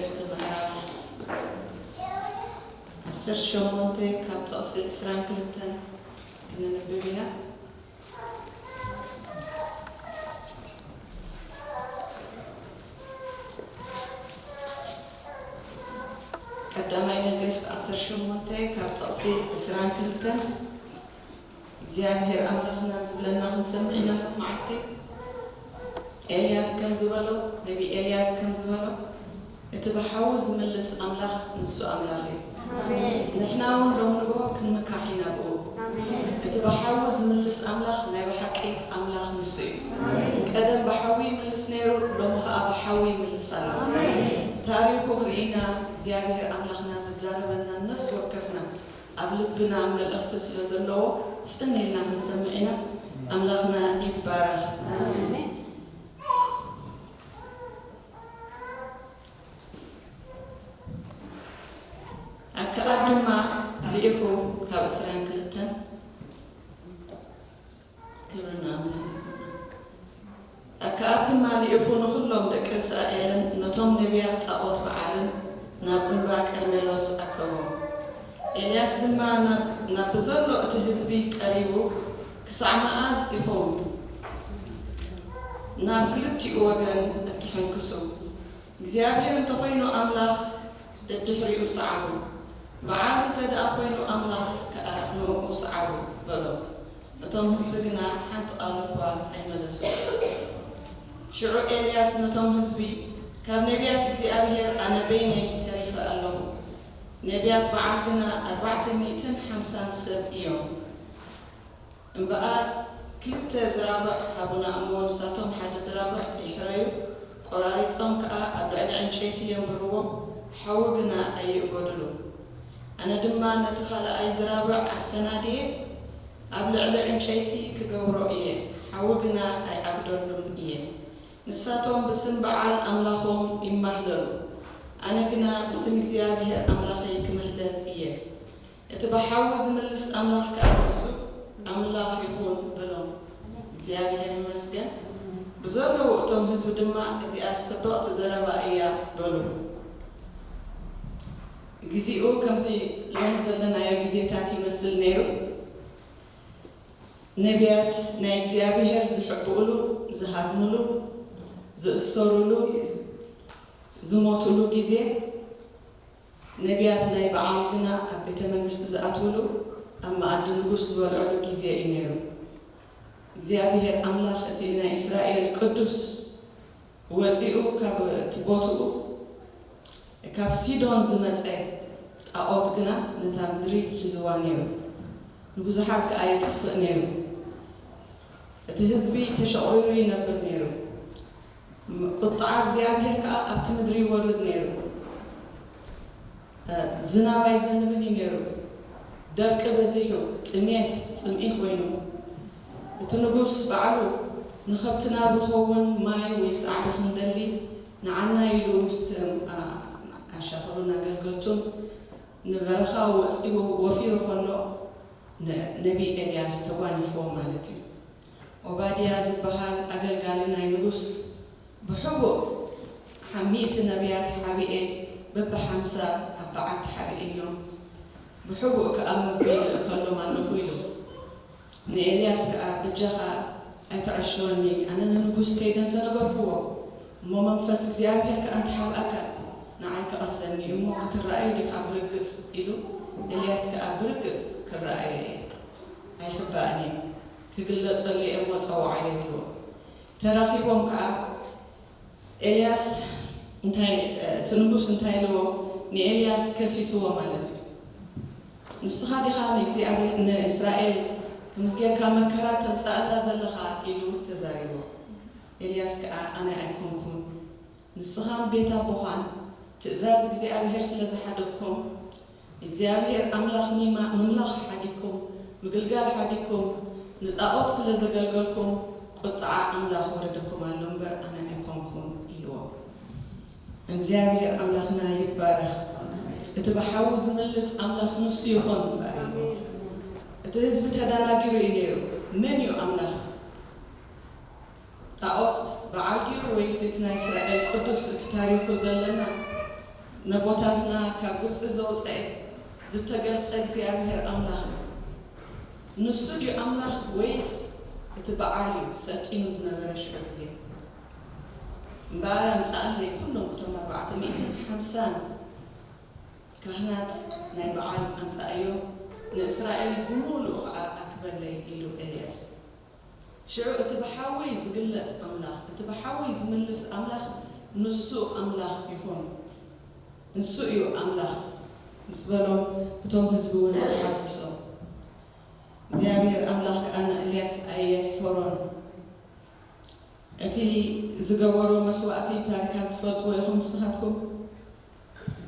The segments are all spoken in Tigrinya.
ምዕራፍ ዓሰርተ ሸሞንተ ካብ ጥቕሲ ዕስራን ክልተን ክነንብብ ኢና። ቀዳማይ ነገስት ዓሰርተ ሸሞንተ ካብ ጥቕሲ ዕስራን ክልተን እግዚኣብሔር ኣምላኽና ዝብለና ክንሰምዕ ኢና። መዓልቲ ኤልያስ ከም ዝበሎ፣ ነቢ ኤልያስ ከም ዝበሎ፣ እቲ ብሓዊ ዝምልስ ኣምላኽ ንሱ ኣምላኽ እዩ። ኣሜን። ንሕና እውን ሎም ንግሆ ክንምካሕ ኢና ብኡ። ኣሜን። እቲ ብሓዊ ዝምልስ ኣምላኽ ናይ ብሓቂ ኣምላኽ ንሱ እዩ። ኣሜን። ቀደም ብሓዊ ይምልስ ነይሩ፣ ሎሚ ኸኣ ብሓዊ ይምልስ ኣሎ። ኣሜን። ታሪኹ ክርኢና እግዚኣብሔር ኣምላኽና ዝዛረበና ነፍሲ ወከፍና ኣብ ልብና መልእኽቲ ስለ ዘለዎ ጽን ኢልና ክንሰምዕ ኢና። ኣምላኽና ይባረኽ። ኣሜን። ኣከኣብ ድማ ልኢኹ ካብ ዕስራን ክልተን ክብሪ ንኣምላኽ። ኣከኣብ ድማ ልኢኹ ንኹሎም ደቂ እስራኤልን ነቶም ነቢያት ጣዖት በዓልን ናብ እምባ ቀርሜሎስ ኣከቦም። ኤልያስ ድማ ናብ፣ ናብ ብዘሎ እቲ ህዝቢ ቀሪቡ፣ ክሳዕ መኣዝ ኢኹም ናብ ክልቲኡ ወገን እትሕንክሱ? እግዚኣብሔር እንተኾይኑ ኣምላኽ፣ ድድሕሪኡ ሰዓቡ፣ በዓል እንተ ደኣ ኾይኑ ኣምላኽ ከኣ ንእኡ ሰዓቡ በሎም። እቶም ህዝቢ ግና ሓንቲ ቃል እኳ ኣይመለሱን። ሽዑ ኤልያስ ነቶም ህዝቢ፣ ካብ ነቢያት እግዚኣብሔር ኣነ በይነይ ተሪፈ ኣለኹ። ነቢያት በዓል ግና ኣርባዕተ ሚእትን ሓምሳን ሰብ እዮም። እምበኣር ክልተ ዝራብዕ ሃቡና እሞ ንሳቶም ሓደ ዝራብዕ ይሕረዩ፣ ቆራሪጾም ከኣ ኣብ ልዕሊ ዕንጨይቲ የንብርዎ፣ ሓዊ ግና ኣይእጎድሉ። ኣነ ድማ ነቲ ካልኣይ ዝራብዕ ኣሰናድየ ኣብ ልዕሊ ዕንጨይቲ ክገብሮ እየ፣ ሓዊ ግና ኣይኣግደሉን እየ። ንሳቶም ብስም በዓል ኣምላኾም ይማህለሉ፣ ኣነ ግና ብስም እግዚኣብሔር ኣምላኸይ ክምህለል እየ። እቲ ብሓዊ ዝምልስ ኣምላኽ ከኣ ንሱ ኣምላኽ ይኹን በሎም። እግዚኣብሔር ይመስገን። ብዘለዉ እቶም ህዝቢ ድማ እዚኣ ጽብቕቲ ዘረባ እያ በሉ። ግዜኡ ከምዚ ሎሚ ዘለናዮ ግዜታት ይመስል ነይሩ። ነቢያት ናይ እግዚኣብሔር ዝሕብኡሉ፣ ዝሃድምሉ፣ ዝእሰሩሉ፣ ዝሞቱሉ ግዜ፣ ነቢያት ናይ በዓል ግና ኣብ ቤተ መንግስቲ ዝኣትውሉ፣ ኣብ መኣዲ ንጉስ ዝበልዕሉ ግዜ እዩ ነይሩ። እግዚኣብሔር ኣምላኽ እቲ ናይ እስራኤል ቅዱስ ወጺኡ ካብ እቲ ቦትኡ፣ ካብ ሲዶን ዝመጸ ጣዖት ግና ነታ ምድሪ ሒዝዋ ነይሩ። ንብዙሓት ከኣ የጥፍእ ነይሩ። እቲ ህዝቢ ተሸቑሪሩ ይነብር ነይሩ። ቁጥዓ እግዚኣብሔር ከኣ ኣብቲ ምድሪ ይወርድ ነይሩ። ዝናብ ኣይዘንብን እዩ ነይሩ። ደርቂ በዚሑ፣ ጥሜት፣ ጽምኢ ኮይኑ። እቲ ንጉስ ባዕሉ ንኸብትና ዝኸውን ማይ ወይ ሳዕሪ ክንደሊ ንዓና ኢሉ ምስቲ ኣሻኸሩን ኣገልገልቱን ንበረኻ ወጺኡ ወፊሩ ከሎ፣ ንነቢ ኤልያስ ተጓኒፍዎ ማለት እዩ። ኦባድያ ዝበሃል ኣገልጋሊ ናይ ንጉስ፣ ብሕቡእ ሓሚእቲ ነቢያት ሓቢኤ፣ በብሓምሳ ኣብ በዓል ተሓቢኤዮም፣ ብሕቡእ ከኣ መግቢ ይልእከሎም ኣለኹ ኢሉ። ንኤልያስ ከኣ፣ በጃኻ ኣይትዐሽወኒ፣ ኣነ ንንጉስ ከይደ እንተነገርኩዎ፣ እሞ መንፈስ እግዚኣብሔር ከኣ እንተሓብኣካ፣ ንዓይ ክቐትለኒ እዩ እሞ ክትረኣዮ ዲኻ ብርግጽ? ኢሉ። ኤልያስ ከኣ፣ ብርግጽ ክረኣዮ እየ፣ ኣይሕባእን እየ፣ ክግለጸሉ እየ እሞ ጸውዓዮ ኢልዎ። ተራኺቦም ከኣ ኤልያስ እንታይ፣ እቲ ንጉስ እንታይ ኢልዎ? ንኤልያስ ከሲስዎ ማለት እዩ። ንስኻ ዲኻ ንእግዚኣብሔር፣ ንእስራኤል ከምዚ ጌርካ መከራ ተምጽኣላ ዘለኻ? ኢሉ ተዛሪብዎ። ኤልያስ ከኣ፣ ኣነ ኣይኮንኩን፣ ንስኻን ቤት ኣቦኻን ትእዛዝ እግዚኣብሔር ስለ ዝሓደግኩም፣ እግዚኣብሔር ኣምላኽ ሚማ-፣ ምምላኽ ሓዲግኩም፣ ምግልጋል ሓዲግኩም፣ ንጣኦት ስለ ዘገልገልኩም፣ ቁጥዓ ኣምላኽ ወሪዱኩም ኣሎ እምበር ኣነ ኣይኮንኩን ኢልዎ። እግዚኣብሔር ኣምላኽና ይባረኽ። እቲ ብሓዊ ዝምልስ ኣምላኽ ንሱ ይኹን እምበር ኢልዎ። እቲ ህዝቢ ተደናጊሩ እዩ ነይሩ። መን እዩ ኣምላኽ? ጣኦት በዓል ድዩ ወይስ እቲ ናይ እስራኤል ቅዱስ እቲ ታሪኹ ዘለና? ነቦታትና ካብ ግብፂ ዘውፀአ ዝተገልፀ እግዚኣብሔር ኣምላኽ እዩ። ንሱ ድዩ ኣምላኽ ወይስ እቲ በዓል እዩ ሰጢኑ ዝነበረ ሽዑ ግዜ? እምበኣር ኣምፅኣለይ ኩሎም እቶም ኣርባዕተ ሚእትን ሓምሳን ካህናት ናይ በዓል ኣምፅኣዮም፣ ንእስራኤል ብምሉኡ ኸዓ ኣክበለይ ኢሉ ኤልያስ። ሽዑ እቲ ብሓዊ ዝግለጽ ኣምላኽ፣ እቲ ብሓዊ ዝምልስ ኣምላኽ ንሱ ኣምላኽ ይኹን፣ ንሱ እዩ ኣምላኽ ምስ በሎም፣ እቶም ህዝቢ እውን ተሓጒሶም። እግዚኣብሔር ኣምላኽ ከኣ ንኤልያስ ኣየሕፈሮን። እቲ ዝገበሮ መስዋእቲ ታሪኻት ትፈልጥዎ ኢኹም ንስኻትኩም።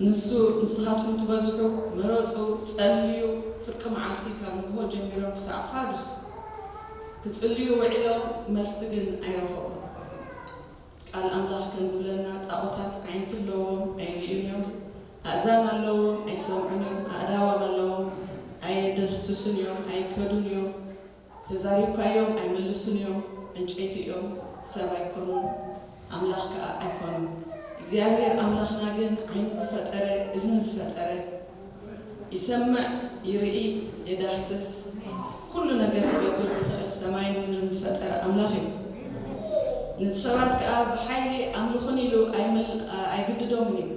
ንሱ ንስኻትኩም ትበዝሑ፣ መረጹ፣ ጸልዩ፣ ፍርቂ መዓልቲ ካብ ንግሆ ጀሚሮም ክሳዕ ፋዱስ ክጽልዩ ውዒሎም፣ መልሲ ግን ኣይረኸቡን። ቃል ኣምላኽ ከም ዝብለና፣ ጣኦታት ኣዒንቲ ኣለዎም፣ ኣይርእዩን እዮም፣ ኣእዛን ኣለዎም፣ ኣይሰምዑን እዮም፣ ኣእዳዎም ኣለዎም፣ ኣየደህስሱን እዮም፣ ኣይከዱን እዮም። ተዛሪብካዮም ኣይምልሱን እዮም፣ ዕንጨይቲ እዮም፣ ሰብ ኣይኮኑን፣ ኣምላኽ ከኣ ኣይኮኑን። እግዚኣብሔር ኣምላኽና ግን ዓይኒ ዝፈጠረ፣ እዝኒ ዝፈጠረ፣ ይሰምዕ፣ ይርኢ፣ የዳህስስ፣ ኩሉ ነገር ክገብር ዝኽእል ሰማይን ምድርን ዝፈጠረ ኣምላኽ እዩ። ንሰባት ከኣ ብሓይሊ ኣምልኹን ኢሉ ኣይምል-፣ ኣይግድዶምን እዩ።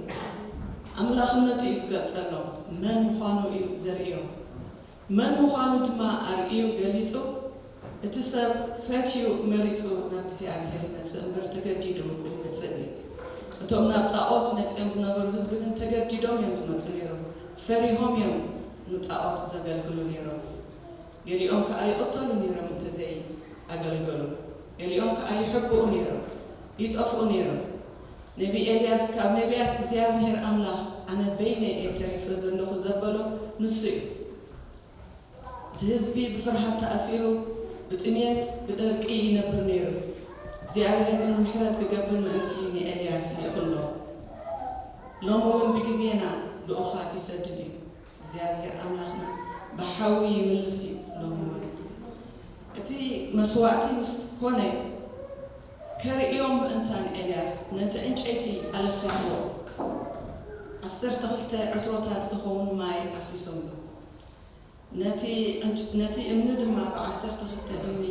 ኣምላኽነቱ እዩ ዝገልጸሎም፣ መን ምዃኑ እዩ ዘርእዮም። መን ምዃኑ ድማ ኣርእዩ ገሊጹ፣ እቲ ሰብ ፈትዩ መሪጹ ናብ እግዚኣብሔር ይመጽእ እምበር ተገዲዱ ኣይመጽእን እዩ። እቶም ናብ ጣኦት መጺኦም ዝነበሩ ህዝቢ ግን ተገዲዶም እዮም ዝመጹ ነይሮም። ፈሪሆም እዮም ንጣኦት ዘገልግሉ ነይሮም። ገሊኦም ከኣ ይቕተሉ ነይሮም እንተዘይ ኣገልገሉ። ገሊኦም ከኣ ይሕብኡ ነይሮም፣ ይጠፍኡ ነይሮም። ነቢ ኤልያስ ካብ ነቢያት እግዚኣብሔር ኣምላኽ ኣነ በይነይ እየ ተሪፈ ዘለኹ ዘበሎ ንሱ እዩ። እቲ ህዝቢ ብፍርሃት ተኣሲሩ ብጥሜት ብደርቂ ይነብር ነይሩ። እግዚኣብሔር ግን ምሕረት ክገብር ምእንቲ ንኤልያስ ልኢኹ ኣሎ። ሎሚ እውን ብግዜና ልኡኻት ይሰድድ እዩ። እግዚኣብሔር ኣምላኽና ብሓዊ ይምልስ እዩ። ሎሚ እውን እቲ መስዋእቲ ምስ ኮነ ከርእዮም ምእንታን ኤልያስ ነቲ ዕንጨይቲ ኣለስሊስዎ። ዓሰርተ ክልተ ዕትሮታት ዝኸውን ማይ ኣፍሲሶምሉ። ነቲ ዕንጭ-፣ ነቲ እምኒ ድማ ብዓሰርተ ክልተ እምኒ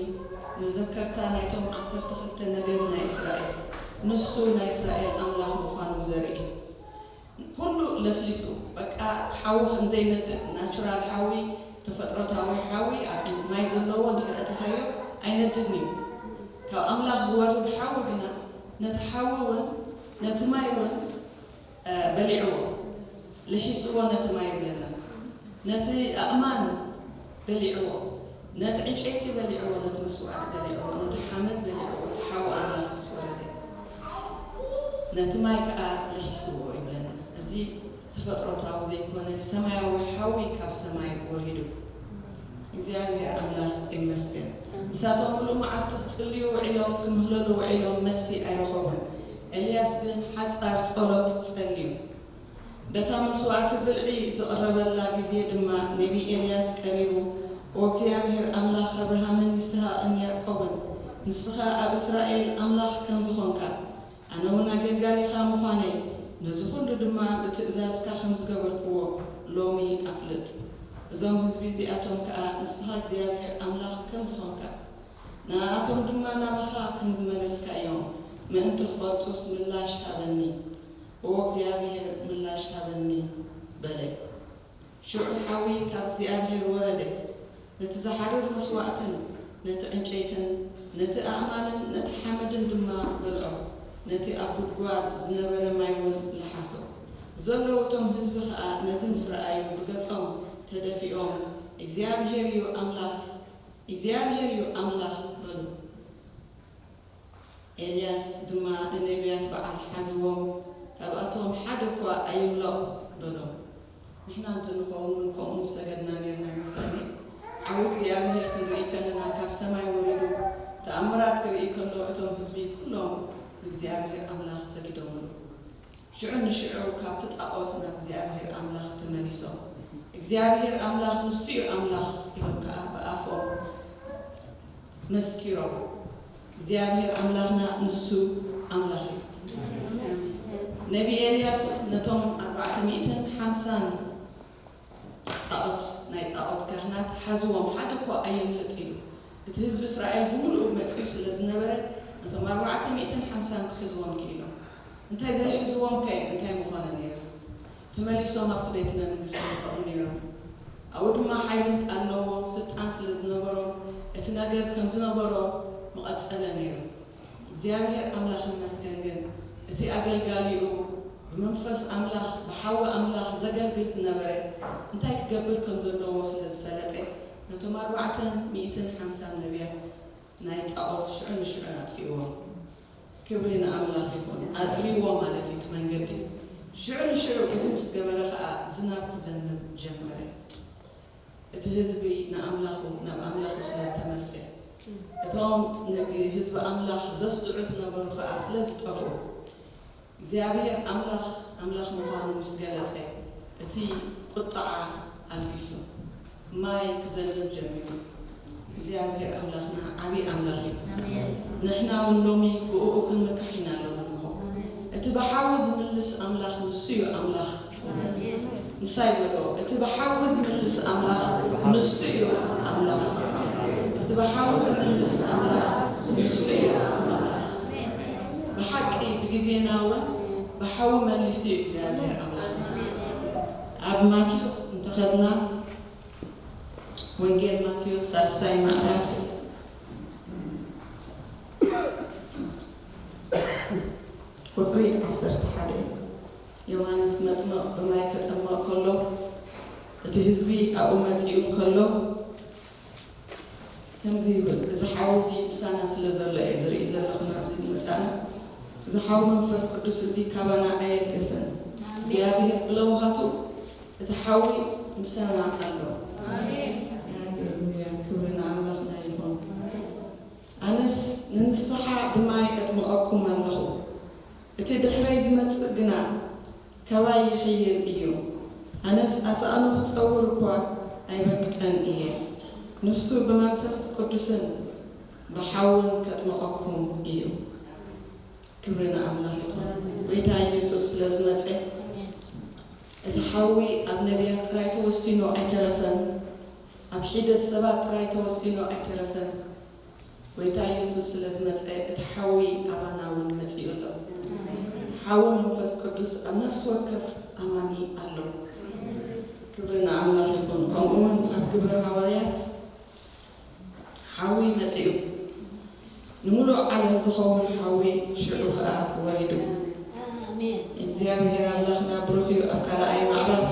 መዘከርታ ናይቶም ዓሰርተ ክልተ ነገድ ናይ እስራኤል፣ ንሱ ናይ እስራኤል ኣምላኽ ምዃኑ ዘርኢ። ኩሉ ለስሊሱ፣ በቃ ሓዊ ከም ዘይነድድ፣ ናቹራል ሓዊ፣ ተፈጥሮታዊ ሓዊ፣ ኣብ ማይ ዘለዎ እንድሕር ኣእቲኻዮ ኣይነድድን እዩ። ካብ ኣምላኽ ዝወርድ ሓዊ ግና ነቲ ሓዊ እውን፣ ነቲ ማይ እውን፣ እ፣ በሊዕዎ፣ ልሒስዎ ነቲ ማይ ይብለና። ነቲ ኣእማን በሊዕዎ፣ ነቲ ዕንጨይቲ በሊዕዎ፣ ነቲ መስዋእቲ በሊዕዎ፣ ነቲ ሓመድ በሊዕዎ፣ እቲ ሓዊ ኣምላኽ ምስ ወረደ፣ ነቲ ማይ ከኣ ልሒስዎ ይብለና። እዚ ተፈጥሮታዊ ዘይኮነ ሰማያዊ ሓዊ ካብ ሰማይ ወሪዱ። እግዚኣብሔር ኣምላኽ ይመስገን። ንሳቶም ምሉእ መዓልቲ ክጽልዩ ውዒሎም፣ ክምህለሉ ውዒሎም፣ መልሲ ኣይረኸቡን። ኤልያስ ግን ሓጻር ጸሎት ጸልዩ። በታ መስዋእቲ ብልዒ ዝቐረበላ ግዜ ድማ ነቢ ኤልያስ ቀሪቡ፣ "ኦ እግዚኣብሔር ኣምላኽ ኣብርሃምን ይስሃቅን ያዕቆብን፣ ንስኻ ኣብ እስራኤል ኣምላኽ ከም ዝኾንካ፣ ኣነ እውን ኣገልጋሊኻ ምዃነይ፣ ነዚ ኹሉ ድማ ብትእዛዝካ ከም ዝገበርክዎ ሎሚ ኣፍልጥ። እዞም ህዝቢ እዚኣቶም ከኣ ንስኻ እግዚኣብሔር ኣምላኽ ከም ዝኾንካ፣ ንኣኣቶም ድማ ናባኻ ከም ዝመለስካዮም ምእንቲ ክፈልጡስ ምላሽ ሃበኒ። ኦ እግዚኣብሔር ምላሽ ሃበኒ" በለ። ሽዑ ሓዊ ካብ እግዚኣብሔር ወረደ፣ ነቲ ዝሓርር መስዋእትን ነቲ ዕንጨይትን ነቲ ኣእማንን ነቲ ሓመድን ድማ በልዖ፣ ነቲ ኣብ ጉድጓድ ዝነበረ ማይ እውን ለሓሶ። ብዘለዉ እቶም ህዝቢ ኸኣ ነዚ ምስ ረኣዩ ብገጾም ተደፊኦም፣ "እግዚኣብሔር እዩ ኣምላኽ፣ እግዚኣብሔር እዩ ኣምላኽ" በሉ። ኤልያስ ድማ ንነቢያት በዓል ሓዝዎም፣ ካብኣቶም ሓደ እኳ ኣይምለቕ በሎም። ንሕና እንተንኸውን እውን ከምኡ ምሰገድና ነርና ይመስለኒ። ሓዊ እግዚኣብሔር ክንርኢ ከለና ካብ ሰማይ ወሪዱ ተኣምራት ክርኢ ከሎ እቶም ህዝቢ ኩሎም ንእግዚኣብሔር ኣምላኽ ሰጊዶምሉ። ሽዑ ንሽዑ ካብቲ ጣዖት ናብ እግዚኣብሔር ኣምላኽ ተመሊሶም። እግዚኣብሔር ኣምላኽ ንሱ እዩ ኣምላኽ ኢሎም ከኣ ብኣፎም መስኪሮም። እግዚኣብሔር ኣምላኽና ንሱ ኣምላኽ እዩ። ነቢ ኤልያስ ነቶም ኣርባዕተ ሚእትን ሓምሳን ጣዖት፣ ናይ ጣዖት ካህናት ሓዝዎም፣ ሓደ እኳ ኣየምልጥ ኢሉ። እቲ ህዝቢ እስራኤል ብምሉኡ መጺኡ ስለ ዝነበረ፣ ነቶም ኣርባዕተ ሚእትን ሓምሳን ክሕዝዎም ክኢሎም። እንታይ ዘይሕዝዎም ከ እንታይ ምኾነ ነይሩ? ተመሊሶም ኣብቲ ቤተ መንግስቲ ምኸዱ ነይሮም። ኣብኡ ድማ ሓይሊ ኣለዎም፣ ስልጣን ስለ ዝነበሮም፣ እቲ ነገር ከም ዝነበሮ ምቐጸለ ነይሩ። እግዚኣብሔር ኣምላኽ ይመስገን ግን፣ እቲ ኣገልጋሊኡ ብመንፈስ ኣምላኽ፣ ብሓዊ ኣምላኽ ዘገልግል ዝነበረ፣ እንታይ ክገብር ከም ዘለዎ ስለ ዝፈለጠ፣ ነቶም ኣርባዕተ ሚእትን ሓምሳን ነቢያት ናይ ጣዖት ሽዑ ንሽዑ ኣጥፊእዎም። ክብሪ ንኣምላኽ ይኹን። ኣጽርይዎ ማለት እዩ እቲ መንገዲ። ሽዑ ንሽዑ እዚ ምስ ገበረ ኸኣ ዝናብ ክዘንብ ጀመረ። እቲ ህዝቢ ንኣምላኹ፣ ናብ ኣምላኹ ስለ እተመልሰ፣ እቶም ንግ-፣ ህዝቢ ኣምላኽ ዘስድዑ ዝነበሩ ኸኣ ስለ ዝጠፍኡ፣ እግዚኣብሔር ኣምላኽ፣ ኣምላኽ ምዃኑ ምስ ገለጸ፣ እቲ ቁጥዓ ኣልጊሱ፣ ማይ ክዘንብ ጀሚሩ። እግዚኣብሔር ኣምላኽና ዓብዪ ኣምላኽ እዩ። ኣሜን። ንሕና እውን ሎሚ ብእኡ ክንምካሕ ኢና ሎሚ ንሆ። ኣሜን። እቲ ብሓዊ ዝምልስ ኣምላኽ ንሱ እዩ ኣምላኽ። ኣሜን። ምሳይ በሎ፣ እቲ ብሓዊ ዝምልስ ኣምላኽ ንሱ እዩ ኣምላኽ። እቲ ብሓዊ ዝምልስ ኣምላኽ ንሱ እዩ ኣምላኽ። ብሓቂ ብግዜና እውን ብሓዊ መሊሱ እዩ እግዚኣብሔር ኣምላኽና። ኣብ ማቴዎስ እንተኸድና፣ ወንጌል ማቴዎስ ሳልሳይ ምዕራፍ ቁጽሪ ዓሰርተ ሓደ፣ ዮሃንስ መጥምቕ ብማይ ከጠምቕ ከሎ፣ እቲ ህዝቢ ኣብኡ መጺኡ እንከሎ፣ ከምዚ ይብል፣ እዚ ሓዊ እዚ ምሳና ስለ ዘሎ እየ ዝርኢ ዘለኹ፣ ናብዚ ዝመጻና፣ እዚ ሓዊ መንፈስ ቅዱስ እዚ ካባና ኣየልገሰን። እግዚኣብሔር ብለውሃቱ እዚ ሓዊ ምሳና ኣሎ። ኣሜን። ሃሌሉያ፣ ክብሪ ንኣምላኽና ይኹን። ኣነስ ንንስሓ ብማይ እጥምቐኩም ኣለኹ፣ እቲ ድሕረይ ዝመጽእ ግና ካባይ ይሕይል እዩ። ኣነስ ኣሳእኑ ክጸውር እኳ ኣይበቅዕን እየ። ንሱ ብመንፈስ ቅዱስን ብሓውን ከጥምቐኩም እዩ። ክብሪ ንኣምላኽ ይኹን። ጎይታ ኢየሱስ ስለ ዝመጸ፣ እቲ ሓዊ ኣብ ነቢያት ጥራይ ተወሲኑ ኣይተረፈን፣ ኣብ ሒደት ሰባት ጥራይ ተወሲኑ ኣይተረፈን። ጎይታ ኢየሱስ ስለ ዝመጸ፣ እቲ ሓዊ ኣባና እውን መጺኡ ኣሎ። ሓዊ መንፈስ ቅዱስ ኣብ ነፍሲ ወከፍ ኣማኒ ኣሎ። ክብሪ ንኣምላኽ ይኹን። ከምኡ እውን ኣብ ግብረ ሃዋርያት ሓዊ መጺኡ፣ ንምሉእ ዓለም ዝኸውን ሓዊ ሽዑ ኸኣ ወሪዱ። ኣሜን። እግዚኣብሔር ኣምላኽና ብሩኽ እዩ። ኣብ ካልኣይ ምዕራፍ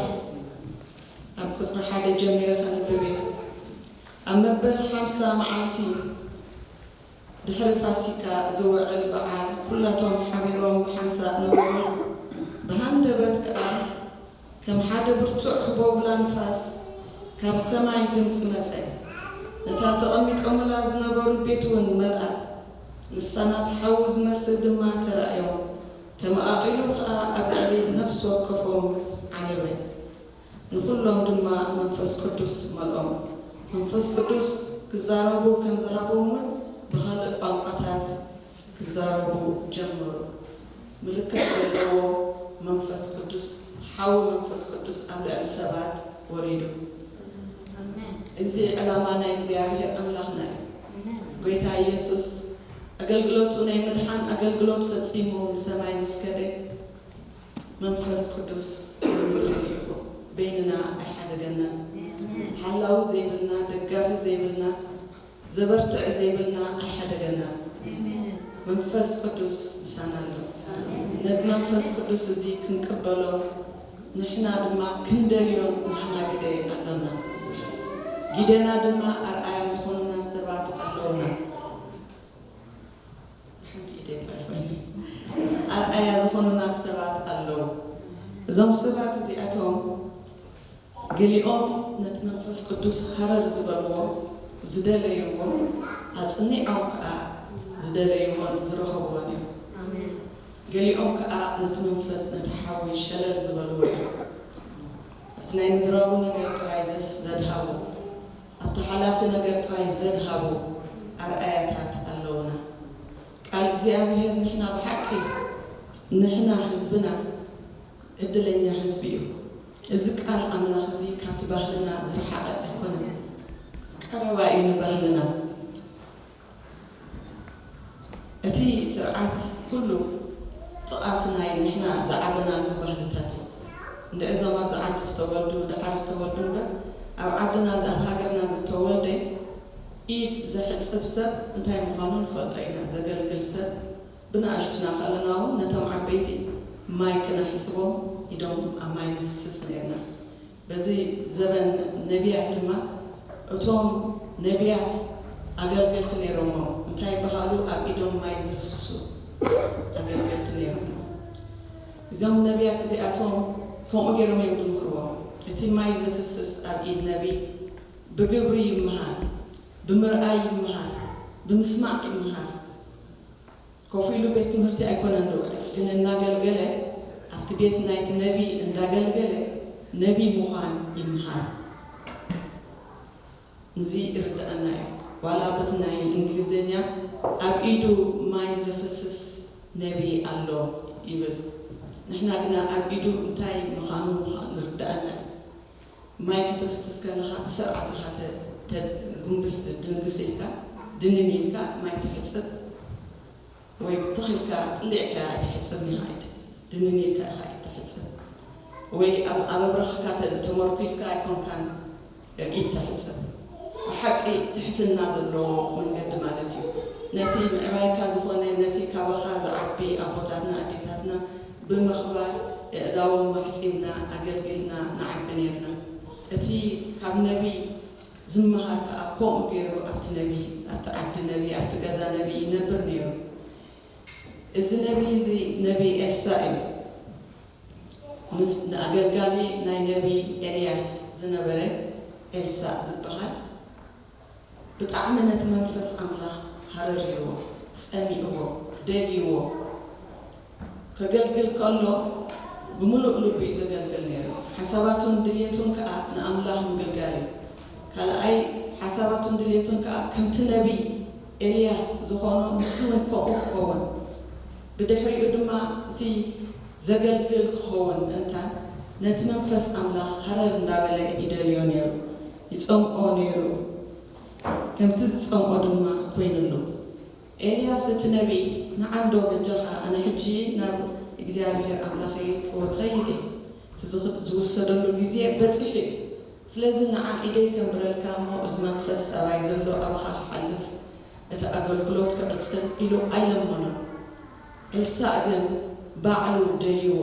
ኣብ ቁጽሪ ሓደ ጀሚረ ከንብብ እየ። ኣብ መበል ሓምሳ መዓልቲ ድሕሪ ፋሲካ ዝውዕል በዓል ኩላቶም ሓቢሮም ብሓንሳእ ነበሩ። ብሃንደበት ከኣ ከም ሓደ ብርቱዕ ህቦብላ ንፋስ ካብ ሰማይ ድምጺ መጸ። ነታ ተቐሚጦምላ ዝነበሩ ቤት እውን መልኣ። ልሳናት ሓዊ ዝመስል ድማ ተራእዮም። ተመቓቒሉ ኸኣ ኣብ ልዕሊ ነፍሲ ወከፎም ዓለበ። ንኹሎም ድማ መንፈስ ቅዱስ መልኦም። መንፈስ ቅዱስ ክዛረቡ ከም ዝሃቦም እውን ብኻልእ ቋንቋታት ክዛረቡ ጀመሩ። ምልክት ዘለዎ መንፈስ ቅዱስ፣ ሓዊ መንፈስ ቅዱስ ኣብ ልዕሊ ሰባት ወሪዱ። ኣሜን። እዚ ዕላማ ናይ እግዚኣብሔር ኣምላኽና እዩ። ኣሜን። ጎይታ ኢየሱስ ኣገልግሎቱ ናይ ምድሓን ኣገልግሎት ፈጺሙ ንሰማይ ምስ ከደ፣ መንፈስ ቅዱስ ኣብ ምድሪ ልኢኹ በይንና ኣይሓደገናን። ኣሜን። ሓላዊ ዘይብልና፣ ደጋፊ ዘይብልና፣ ዘበርትዕ ዘይብልና ኣይሓደገናን። ኣሜን። መንፈስ ቅዱስ ምሳና ኣሎ። ኣሜን። ነዚ መንፈስ ቅዱስ እዚ ክንቅበሎ ንሕና ድማ ክንደልዮን ንሕና ግደ ኣሎና። ግደና ድማ ኣርኣያ ዝኾኑና ሰባት ኣለውና። ሓንቲ ኢደይ ጥራይ ኮይነ። ኣርኣያ ዝኾኑና ሰባት ኣለዉ። እዞም ሰባት እዚኣቶም ገሊኦም ነቲ መንፈስ ቅዱስ ሃረር ዝበልዎ፣ ዝደለይዎ፣ ኣጽኒዖም ከኣ ዝደለይዎን ዝረኸብዎን እዮም። ኣሜን። ገሊኦም ከኣ ነቲ መንፈስ፣ ነቲ ሓዊ ሸለል ዝበልዎ እዮም። ኣብቲ ናይ ምድራዊ ነገር ጥራይ ዘስ-፣ ዘድሃቡ፣ ኣብቲ ሓላፊ ነገር ጥራይ ዘድሃቡ ኣርኣያታት ኣለዉና። ቃል እግዚኣብሔር ንሕና ብሓቂ ንሕና ህዝብና ዕድለኛ ህዝቢ እዩ። እዚ ቃል ኣምላኽ እዚ ካብቲ ባህልና ዝረሓቐ ኣይኮነን፣ ቀረባ እዩ ንባህልና። እቲ ስርዓት ኩሉ ጥቓት ናይ ንሕና ዝዓበናሉ ባህልታት እዩ። እንድዒ እዞም ኣብዚ ዓዲ ዝተወልዱ፣ ደሓር ዝተወልዱ እምበር፣ ኣብ ዓድና፣ ኣብ ሃገርና ዝተወልደ ኢድ ዘሕጽብ ሰብ እንታይ ምዃኑ ንፈልጦ ኢና። ዘገልግል ሰብ ብንኣሽቱና ከለና እውን ነቶም ዓበይቲ ማይ ክነሕጽቦም ኢዶም ኣብ ማይ ነፍስስ ነርና። በዚ ዘበን ነቢያት ድማ እቶም ነቢያት ኣገልገልቲ ነይሮሞም። እንታይ ይበሃሉ? ኣብ ኢዶም ማይ ዘፍስሱ ኣገልገልቲ ነይሮሞም። እዞም ነቢያት እዚኣቶም ከምኡ ገይሮም እዮም ዝምህርዎም። እቲ ማይ ዘፍስስ ኣብ ኢድ ነቢ ብግብሪ ይመሃር፣ ብምርኣይ ይመሃር፣ ብምስማዕ ይመሃር። ኮፍ ኢሉ ቤት ትምህርቲ ኣይኮነን ዝውዕል፣ ግን እናገልገለ፣ ኣብቲ ቤት ናይቲ ነቢ እንዳገልገለ ነቢ ምዃን ይምሃር። እዚ ይርድኣና እዩ። ዋላ በቲ ናይ እንግሊዝኛ ኣብ ኢዱ ማይ ዘፍስስ ነቢ ኣሎ ይብል። ንሕና ግና ኣብ ኢዱ እንታይ ምዃኑ ንርድኣና እዩ። ማይ ከተፍስስ ከለኻ ብስርዓት ኢኻ ተ-፣ ተ-፣ ጉንብሕ ድንግስ ኢልካ፣ ድንን ኢልካ ማይ ትሕጽብ፣ ወይ ብትኽ ኢልካ ጥሊዕካ ኣይትሕጽብን ኢኻ ኢድ። ድንን ኢልካ ኢኻ ኢድ ትሕጽብ። ወይ ኣብ፣ ኣብ ኣብረኽካ ተ-፣ ተመርኲስካ ኣይኮንካን ኢድ ትሕጽብ። ብሓቂ ትሕትና ዘለዎ መንገዲ ማለት እዩ። ነቲ ምዕባይካ ዝኾነ፣ ነቲ ካባኻ ዝዓቢ ኣቦታትና ኣዴታትና ብምኽባር የእዳዎም ኣሕጺብና ኣገልጊልና ንዓቢ ኔርና። እቲ ካብ ነቢ ዝመሃር ከኣ ከምኡ ገይሩ ኣብቲ ነቢ፣ ኣብቲ ዓዲ ነቢ፣ ኣብቲ ገዛ ነቢ ይነብር ነይሩ። እዚ ነቢ እዚ ነቢ ኤልሳእ እዩ። ምስ ንኣገልጋሊ ናይ ነቢ ኤልያስ ዝነበረ ኤልሳእ ዝበሃል ብጣዕሚ ነቲ መንፈስ ኣምላኽ ሃረር ኢልዎ፣ ጸሚእዎ፣ ደልይዎ። ከገልግል ከሎ ብምሉእ ልቡ እዩ ዘገልግል ነይሩ። ሓሳባቱን ድልየቱን ከኣ ንኣምላኽ ምግልጋል እዩ። ካልኣይ ሓሳባቱን ድልየቱን ከኣ ከምቲ ነቢ ኤልያስ ዝኾኖ ንሱ እውን ከምኡ ክኸውን። ብድሕሪኡ ድማ እቲ ዘገልግል ክኸውን ምእንታን ነቲ መንፈስ ኣምላኽ ሃረር እንዳበለ ይደልዮ ነይሩ፣ ይጸምኦ ነይሩ። ከምቲ ዝጸምኦ ድማ ኮይኑሉ። ኤልያስ እቲ ነቢይ፣ ንዓ እንዶ በጃኻ፣ ኣነ ሕጂ ናብ እግዚኣብሄር ኣምላኸይ ክኸይድ እየ። እቲ ዝኽ-፣ ዝውሰደሉ ግዜ በጺሑ እዩ። ስለዚ ንዓ ኢደይ ከንብረልካ እሞ እዚ መንፈስ ኣባይ ዘሎ ኣባኻ ክሓልፍ፣ እቲ ኣገልግሎት ክቕጽል ኢሉ ኣይለመኖን። ኤልሳእ ግን ባዕሉ ደልይዎ።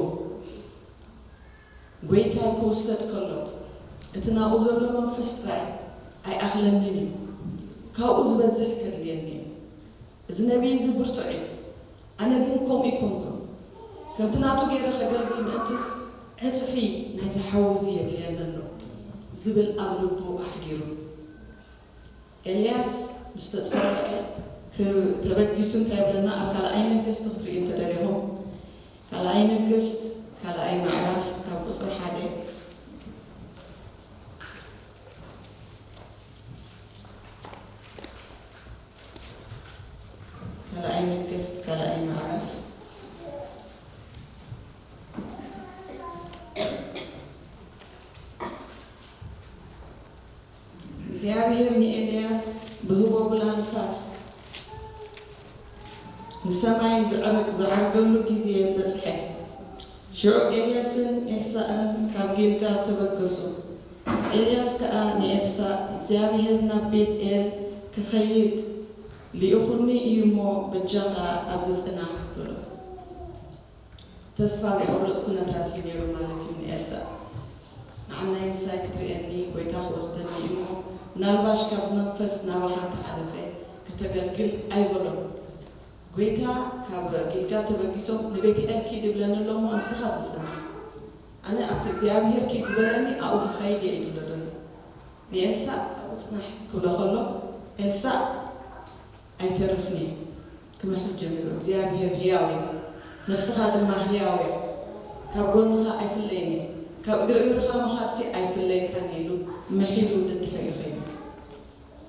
ጐይታይ ክውሰድ ከሎ፣ እቲ ናብኡ ዘሎ መንፈስ ጥራይ ኣይኣኽለንን እዩ፣ ካብኡ ዝበዝሕ ከድልየኒ እዩ። እዚ ነቢይ እዚ ብርቱዕ እዩ፣ ኣነ ግን ከምኡ ኣይኮንኩን። ከምቲ ናቱ ገይረ ከገልግል ምእንትስ፣ ዕጽፊ ናይዚ ሓዊ እዚ የድልየኒ ኣሎ ዝብል ኣብ ልቡ ኣሕዲሩ። ኤልያስ ምስ ተጸውዐ፣ ክብ-፣ ተበጊሱ እንታይ ይብለና? ኣብ ካልኣይ ነገስት ክትርእዩ እንተደሊኹም፣ ካልኣይ ነገስት፣ ካልኣይ ምዕራፍ፣ ካብ ቁጽሪ ሓደ፣ ካልኣይ ነገስት፣ ካልኣይ ምዕራፍ። እግዚኣብሔር ንኤልያስ ብህቦብላ ንፋስ ንሰማይ ዝዕር-፣ ዝዓርገሉ ግዜ በጽሐ። ሽዑ ኤልያስን ኤልሳእን ካብ ጊልጋል ተበገሱ። ኤልያስ ከኣ ንኤልሳእ፣ እግዚኣብሔር ናብ ቤት-ኤል ክኸይድ ልኢኹኒ እዩ እሞ፣ በጃኻ ኣብዚ ጽናሕ፣ በሎ። ተስፋ ዝቖርጽ ኩነታት እዩ ነይሩ ማለት እዩ ንኤልሳእ። ንዓናይ ምሳይ ክትርእየኒ፣ ጐይታ ክወስደኒ እዩ እሞ፣ ምናልባሽ ካብዚ መንፈስ ናባኻ እንተሓለፈ፣ ከተገልግል ኣይበሎን። ጐይታ ካብ ጊልጋል ተበጊሶም፣ ንቤት-ኤል ኪድ ይብለኒ ኣሎ እሞ፣ ንስኻ ኣብዚ ጽናሕ። ኣነ ኣብቲ እግዚኣብሔር ኪድ ዝበለኒ ኣብኡ ክኸይድ እየ ኢሉ ኣሎ ዘሎ። ንኤልሳእ ኣብኡ ጽናሕ ክብሎ ከሎ፣ ኤልሳእ ኣይተርፍን እዩ። ክምሕል ጀሚሩ፣ እግዚኣብሔር ህያው እዩ፣ ነፍስኻ ድማ ህያው እያ። ካብ ጎንኻ ኣይፍለይን እየ፣ ካብ እግሪ እግርኻ ምኻድሲ ኣይፍለየካን ኢሉ ምሒሉ ደድሕሪኡ ኸይዱ።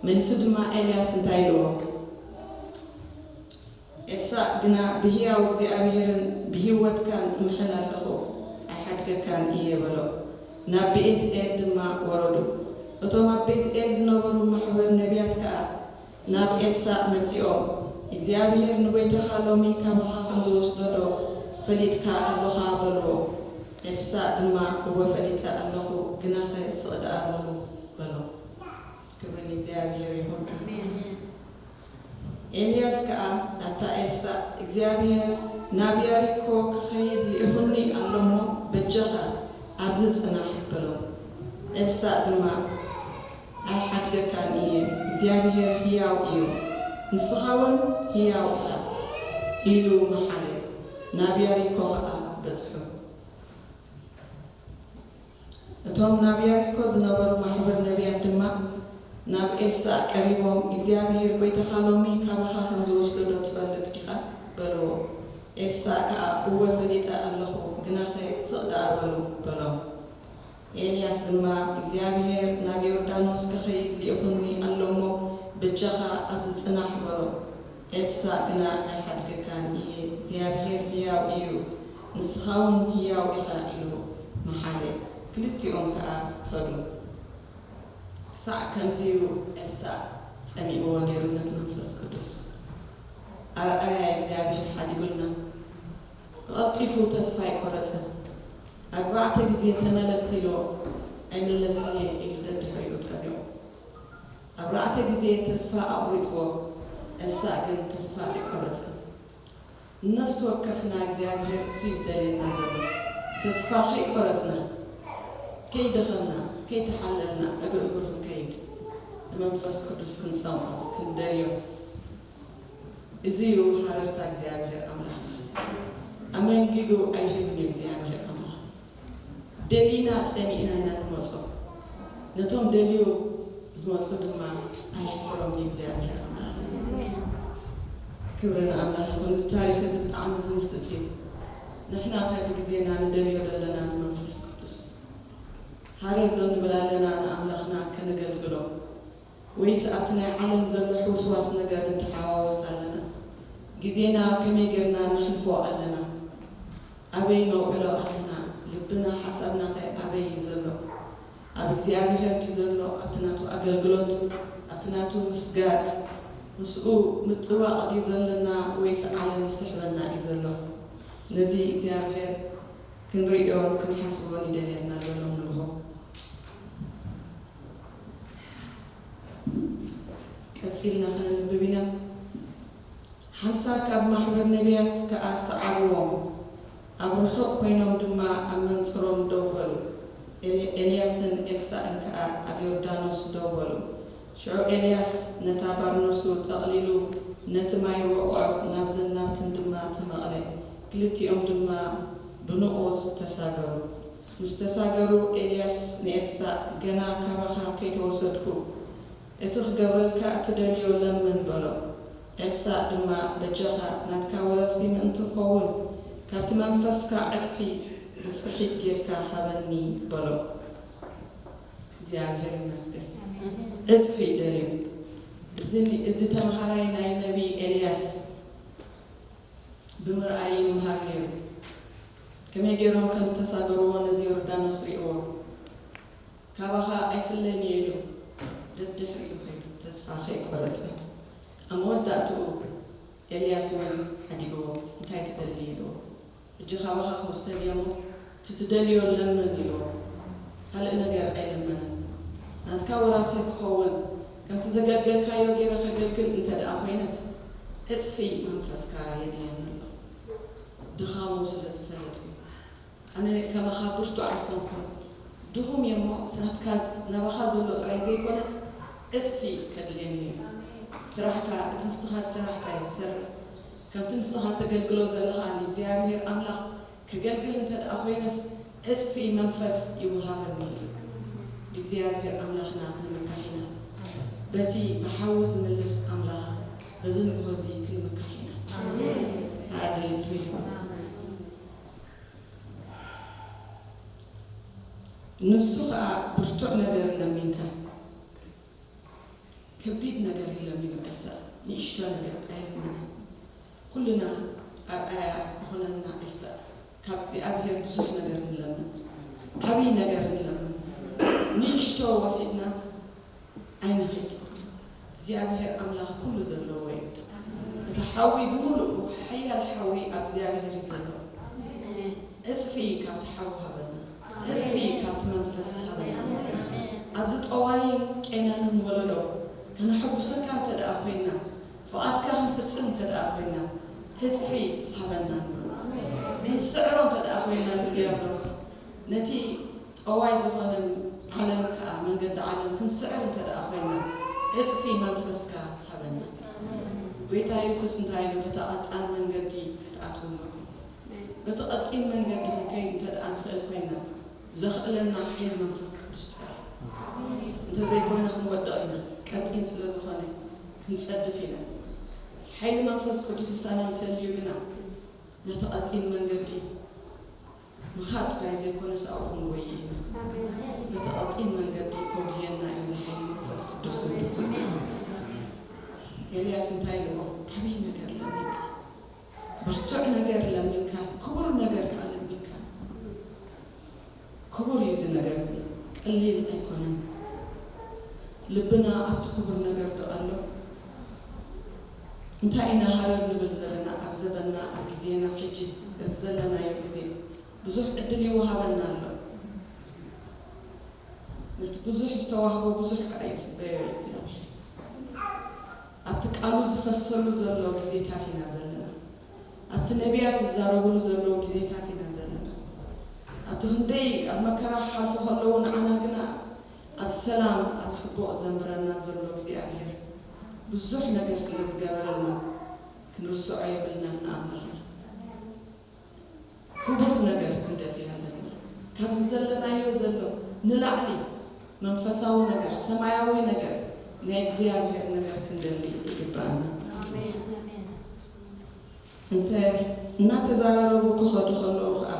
መሊሱ ድማ ኤልያስ እንታይ ኢልዎ? ኤልሳዕ ግና፣ ብህያው እግዚኣብሄርን ብህይወትካን እምሕል ኣለኹ፣ ኣይሓድገካን እየ በሎ። ናብ ቤት ኤል ድማ ወረዱ። እቶም ኣብ ቤት ኤል ዝነበሩ ማሕበር ነቢያት ከኣ ናብ ኤልሳዕ መጺኦም፣ እግዚኣብሄር ንጎይታኻ ሎሚ ካባኻ ከም ዝወስዶ ዶ ፈሊጥካ ኣሎኻ? በልዎ። ኤልሳዕ ድማ፣ እወ ፈሊጠ ኣለኹ፣ ግናኸ ስቕ ደኣ በሉ በሎ። ክብሪ ንእግዚኣብሄር ይኹን። ኤልያስ ከኣ ናታ ኤልሳዕ፣ እግዚኣብሄር ናብ ያሪኮ ክኸይድ ልኢኹኒ ኣሎ እሞ፣ በጃኻ ኣብዚ ጽናሕ በሎ። ኤልሳዕ ድማ፣ ኣይሓድገካን እየ፣ እግዚኣብሄር ህያው እዩ፣ ንስኻ እውን ህያው ኢኻ ኢሉ መሓለ። ናብ ያሪኮ ኸኣ በጽሑ። እቶም ናብ ያሪኮ ዝነበሩ ማሕበር ነቢያት ድማ ናብ ኤልሳዕ ቀሪቦም፣ እግዚኣብሄር ጎይታኻ ሎሚ ካባኻ ከም ዝወስዶ ዶ ትፈልጥ ኢኻ? በልዎ። ኤልሳዕ ከኣ፣ እወ ፈሊጠ ኣለኹ፣ ግናኸ ስቕ ደኣ በሉ በሎም። ኤልያስ ድማ፣ እግዚኣብሄር ናብ ዮርዳኖስ ክኸይድ ልኢኹኒ ኣሎ እሞ፣ በጃኻ ኣብዚ ጽናሕ በሎ። ኤልሳዕ ግና፣ ኣይሓድገካን እየ፣ እግዚኣብሄር ህያው እዩ፣ ንስኻ እውን ህያው ኢኻ ኢሉ መሓለ። ክልቲኦም ከኣ ከዱ። ክሳዕ ከምዚ ኢሉ ኤልሳዕ ጸሚእዎ ነይሩ ነቲ መንፈስ ቅዱስ። ኣርኣያ እግዚኣብሄር ሓዲጉልና። ብቐልጢፉ ተስፋ ኣይቆረጸን። ኣርባዕተ ግዜ ተመለስ ኢልዎ፣ ኣይምለስን እየ ኢሉ ደድሕሪኡ ጠሚቑ። ኣርባዕተ ግዜ ተስፋ ኣቑሪጽዎ፣ ኤልሳዕ ግን ተስፋ ኣይቆረጸን። ንነፍሲ ወከፍና እግዚኣብሄር እሱ እዩ ዝደልየና ዘሎ። ተስፋ ከይቆረጽና፣ ከይደኸምና፣ ከይተሓለልና እግሪ እግሩ ክንከይድ፣ ንመንፈስ ቅዱስ ክንጸምዖ፣ ክንደልዮ። እዚ እዩ ሃረርታ እግዚኣብሄር ኣምላኽ። ኣመንጊዱ ኣይህብን እዩ እግዚኣብሄር ኣምላኽ። ደሊና ጸሚእና ኢና ንመጾ። ነቶም ደልዩ ዝመጹ ድማ ኣየሕፍሮም እዩ እግዚኣብሄር ኣምላኽ። ክብሪ ንኣምላኽ ይኹን። እዚ ታሪኽ እዚ ብጣዕሚ ዝምስጥ እዩ። ንሕና ኸ ብግዜና ንደልዮ ዘለና ንመንፈስ ቅዱስ ሃረር ዶ ንብል ኣለና ንኣምላኽና ከነገልግሎ? ወይስ ኣብቲ ናይ ዓለም ዘሎ ሕውስዋስ ነገር ንተሓዋወስ ኣለና? ግዜና ከመይ ጌርና ነሕልፎ ኣለና? ኣበይ ነውዕሎ ኣለና? ልብና ሓሳብና ከ ኣበይ እዩ ዘሎ? ኣብ እግዚኣብሄር ድዩ ዘሎ? ኣብቲ ናቱ ኣገልግሎት፣ ኣብቲ ናቱ ምስጋድ፣ ምስኡ ምጥባቕ ድዩ ዘለና ወይስ ዓለም ይስሕበና እዩ ዘሎ? ነዚ እግዚኣብሄር ክንርእዮን ክንሓስቦን ይደልየና ኣሎ ሎም ንግሆ። ቀጺልና ከነንብብ ኢና። ሓምሳ ካብ ማሕበር ነቢያት ከኣ ሰዓብዎም፣ ኣብ ርሑቕ ኮይኖም ድማ ኣብ መንጽሮም ደው በሉ። ኤል-፣ ኤልያስን ኤልሳእን ከኣ ኣብ ዮርዳኖስ ደው በሉ። ሽዑ ኤልያስ ነታ ባርኖሱ ጠቕሊሉ ነቲ ማይ ወቕዖ፣ ናብ ዘናብትን ድማ ተመቕለ። ክልቲኦም ድማ ብንቑጽ ተሳገሩ። ምስ ተሳገሩ ኤልያስ ንኤልሳእ፣ ገና ካባኻ ከይተወሰድኩ፣ እቲ ክገብረልካ እትደልዮ ለምን በሎ። ኤልሳእ ድማ፣ በጃኻ ናትካ ወራሲ ምእንቲ ክኸውን፣ ካብቲ መንፈስካ ዕጽፊ ብጽሒት ጌርካ ሃበኒ በሎ። እግዚኣብሔር ይመስገን። ዕጽፊ ደልዩ። እዚ፣ እዚ ተምሃራይ ናይ ነቢይ ኤልያስ ብምርኣይ ይምሃር ነይሩ። ከመይ ገይሮም ከም እተሳገርዎ ነዚ ዮርዳኖስ ርእይዎ። ካባኻ ኣይፍለን እየ ኢሉ ደድሕሪኡ ከይዱ ተስፋ ከይቆረጸ። ኣብ መወዳእትኡ ኤልያስ እውን ሓዲግዎ፣ እንታይ ትደሊ ኢልዎ። ሕጂ ካባኻ ክውሰድ እየ እሞ እቲ ትደልዮ ለምን ኢልዎ። ካልእ ነገር ኣይለመነን። ናትካ ወራሲ ክኸውን፣ ከምቲ ዘገልገልካዮ ገይረ ከገልግል እንተ ደኣ ኮይነስ፣ ዕጽፊ መንፈስካ የድልየኒ ኣሎ። ድኻሙ ስለ ዝፈለጠ እዩ። ኣነ ከማኻ ብርቱዕ ኣይኮንኩን። ድኹም እየ እሞ፣ እቲ ናትካ፣ ናባኻ ዘሎ ጥራይ ዘይኮነስ፣ ዕጽፊ ከድልየኒ እዩ። ስራሕካ፣ እቲ ንስኻ ዝሰራሕካዮ ሰርሕ። ከምቲ ንስኻ ተገልግሎ ዘለኻ ንእግዚኣብሔር ኣምላኽ ከገልግል እንተ ደኣ ኮይነስ፣ ዕጽፊ መንፈስ ይወሃበኒ እዩ። እግዚኣብሔር ኣምላኽና ክንምካሕ ኢና። በቲ ብሓዊ ዝምልስ ኣምላኽ፣ በዚ ንግሆ እዚ ክንምካሕ ኢና። ኣሜን። ሃሌሉያ። ንሱ ኸኣ ብርቱዕ ነገር ለሚንካ። ከቢድ ነገር እዩ ለሚኑ ኤልሳዕ፣ ንእሽቶ ነገር ኣይለመነን። ኩልና ኣርኣያ ዝኾነና ኤልሳዕ ካብ እግዚኣብሔር ብዙሕ ነገር ንለምን፣ ዓብዪ ነገር ንለምን። ንእሽቶ ወሲድና ኣይንኺድ። እግዚኣብሔር ኣምላኽ ኩሉ ዘለዎ እዩ። እቲ ሓዊ ብምሉኡ ሓያል ሓዊ ኣብ እግዚኣብሔር እዩ ዘሎ። ዕጽፊ ካብቲ ሓዊ ሃበና። ዕጽፊ ካብቲ መንፈስ ሃበና። ኣብዚ ጠዋይን ቄናንን ወለዶ ከነሐጉሰካ እንተ ደኣ ኮይና፣ ፍቓድካ ክንፍጽም እንተ ደኣ ኮይና፣ ዕጽፊ ሃበና። ክንስዕሮ እንተ ደኣ ኮይና ንድያብሎስ፣ ነቲ ጠዋይ ዝኾነ ዓለም ከኣ መንገዲ ዓለም ክንስዕር እንተ ደኣ ኮይና፣ ዕጽፊ መንፈስካ ሃበና። ጎይታ የሱስ እንታይ ኢሉ? በታ ቀጣን መንገዲ ክትኣትዉ ኣለኩም። በቲ ቀጢን መንገዲ ክንከይድ እንተ ደኣ ንኽእል ኮይና፣ ዘኽእለና ሓይሊ መንፈስ ቅዱስ ጥራሕ። እንተዘይኮይና ክንወድቕ ኢና። ቀጢን ስለ ዝኾነ ክንጸድፍ ኢና። ሓይሊ መንፈስ ቅዱስ ምሳና እንተልዩ ግና፣ ነቲ ቀጢን መንገዲ ምኻድ ጥራይ ዘይኮነስ ኣብኡ ክንጎይ ኢና። በቲ ቀጢን መንገዲ ከጉየና እዩ እዚ ሓይሊ መንፈስ ቅዱስ እዚ። ኤልያስ እንታይ ኢልዎ? ዓብዪ ነገር ለሚንካ፣ ብርቱዕ ነገር ለሚንካ፣ ክቡር ነገር ከኣ ለሚንካ። ክቡር እዩ እዚ ነገር እዚ፣ ቀሊል ኣይኮነን። ልብና ኣብቲ ክቡር ነገር ዶ ኣሎ? እንታይ ኢና ሃረር ንብል ዘለና ኣብ ዘበንና፣ ኣብ ግዜና? ሕጂ እዚ ዘለናዮ ግዜ ብዙሕ ዕድል ይወሃበና ኣሎ። ነቲ ብዙሕ ዝተዋህቦ ብዙሕ ከኣ ይጽበዮ እዩ እግዚኣብሔር። ኣብቲ ቃሉ ዝፈሰሉ ዘሎ ግዜታት ኢና ዘለና። ኣብቲ ነቢያት ዝዛረብሉ ዘለዉ ግዜታት ኢና ዘለና። ኣብቲ ክንደይ ኣብ መከራ ክሓልፉ ከለዉ ንዓና ግና ኣብ ሰላም ኣብ ጽቡቕ ዘንብረና ዘሎ እግዚኣብሔር ብዙሕ ነገር ስለ ዝገበረልና ክንርስዖ የብልናን ንኣምላኽና። ክቡር ነገር ክንደሊ ኣለና። ካብዚ ዘለናዮ ዘሎ ንላዕሊ መንፈሳዊ ነገር፣ ሰማያዊ ነገር፣ ናይ እግዚኣብሔር ነገር ክንደሊ ይግብኣና። ኣሜን። እንተ እናተዛራረቡ ክኸዱ ከለዉ ኸኣ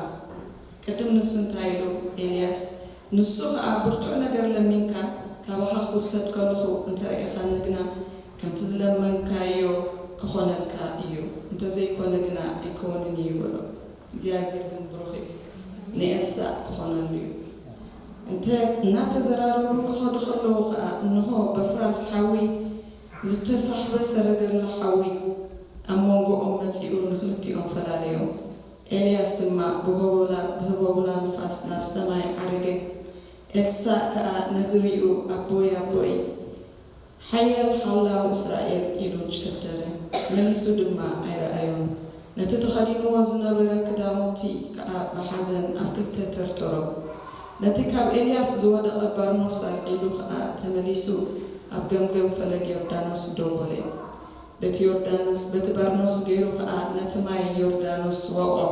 ቅድም ንሱ እንታይ ኢሉ? ኤልያስ ንሱ ኸኣ ብርቱዕ ነገር ለሚንካ ካባኻ ክውሰድ ከለኹ እንተ ርኤኻኒ ግና ከምቲ ዝለመንካዮ ክኾነልካ እዩ፣ እንተዘይኮነ ግና ኣይከውንን እዩ በሎ። እግዚኣብሔር ግን ብሩኽ እዩ፣ ንኤልሳዕ ክኾነሉ እዩ። እንተ እናተዘራረቡ ክኸዱ ከለዉ ኸኣ እንሆ በፍራስ ሓዊ ዝተሳሕበ ሰረገላ ሓዊ ኣብ መንጎኦም መጺኡ ንኽልቲኦም ፈላለዮም። ኤልያስ ድማ ብህቦብላ ብህቦብላ ንፋስ ናብ ሰማይ ዓረገ። ኤልሳዕ ከኣ ነዚ ሪኡ ኣቦይ ኣቦይ ሓያል ሓላው እስራኤል ኢሉ ጨደረ። መሊሱ ድማ ኣይረኣዮን። ነቲ ተኸዲንዎ ዝነበረ ክዳውንቲ ከኣ ብሓዘን ኣብ ክልተ ተርተሮ። ነቲ ካብ ኤልያስ ዝወደቐ በርኖስ ኣልዒሉ ከኣ ተመሊሱ ኣብ ገምገም ፈለግ ዮርዳኖስ ደው በለ። በቲ ዮርዳኖስ በቲ በርኖስ ገይሩ ከኣ ነቲ ማይ ዮርዳኖስ ወቕዖ።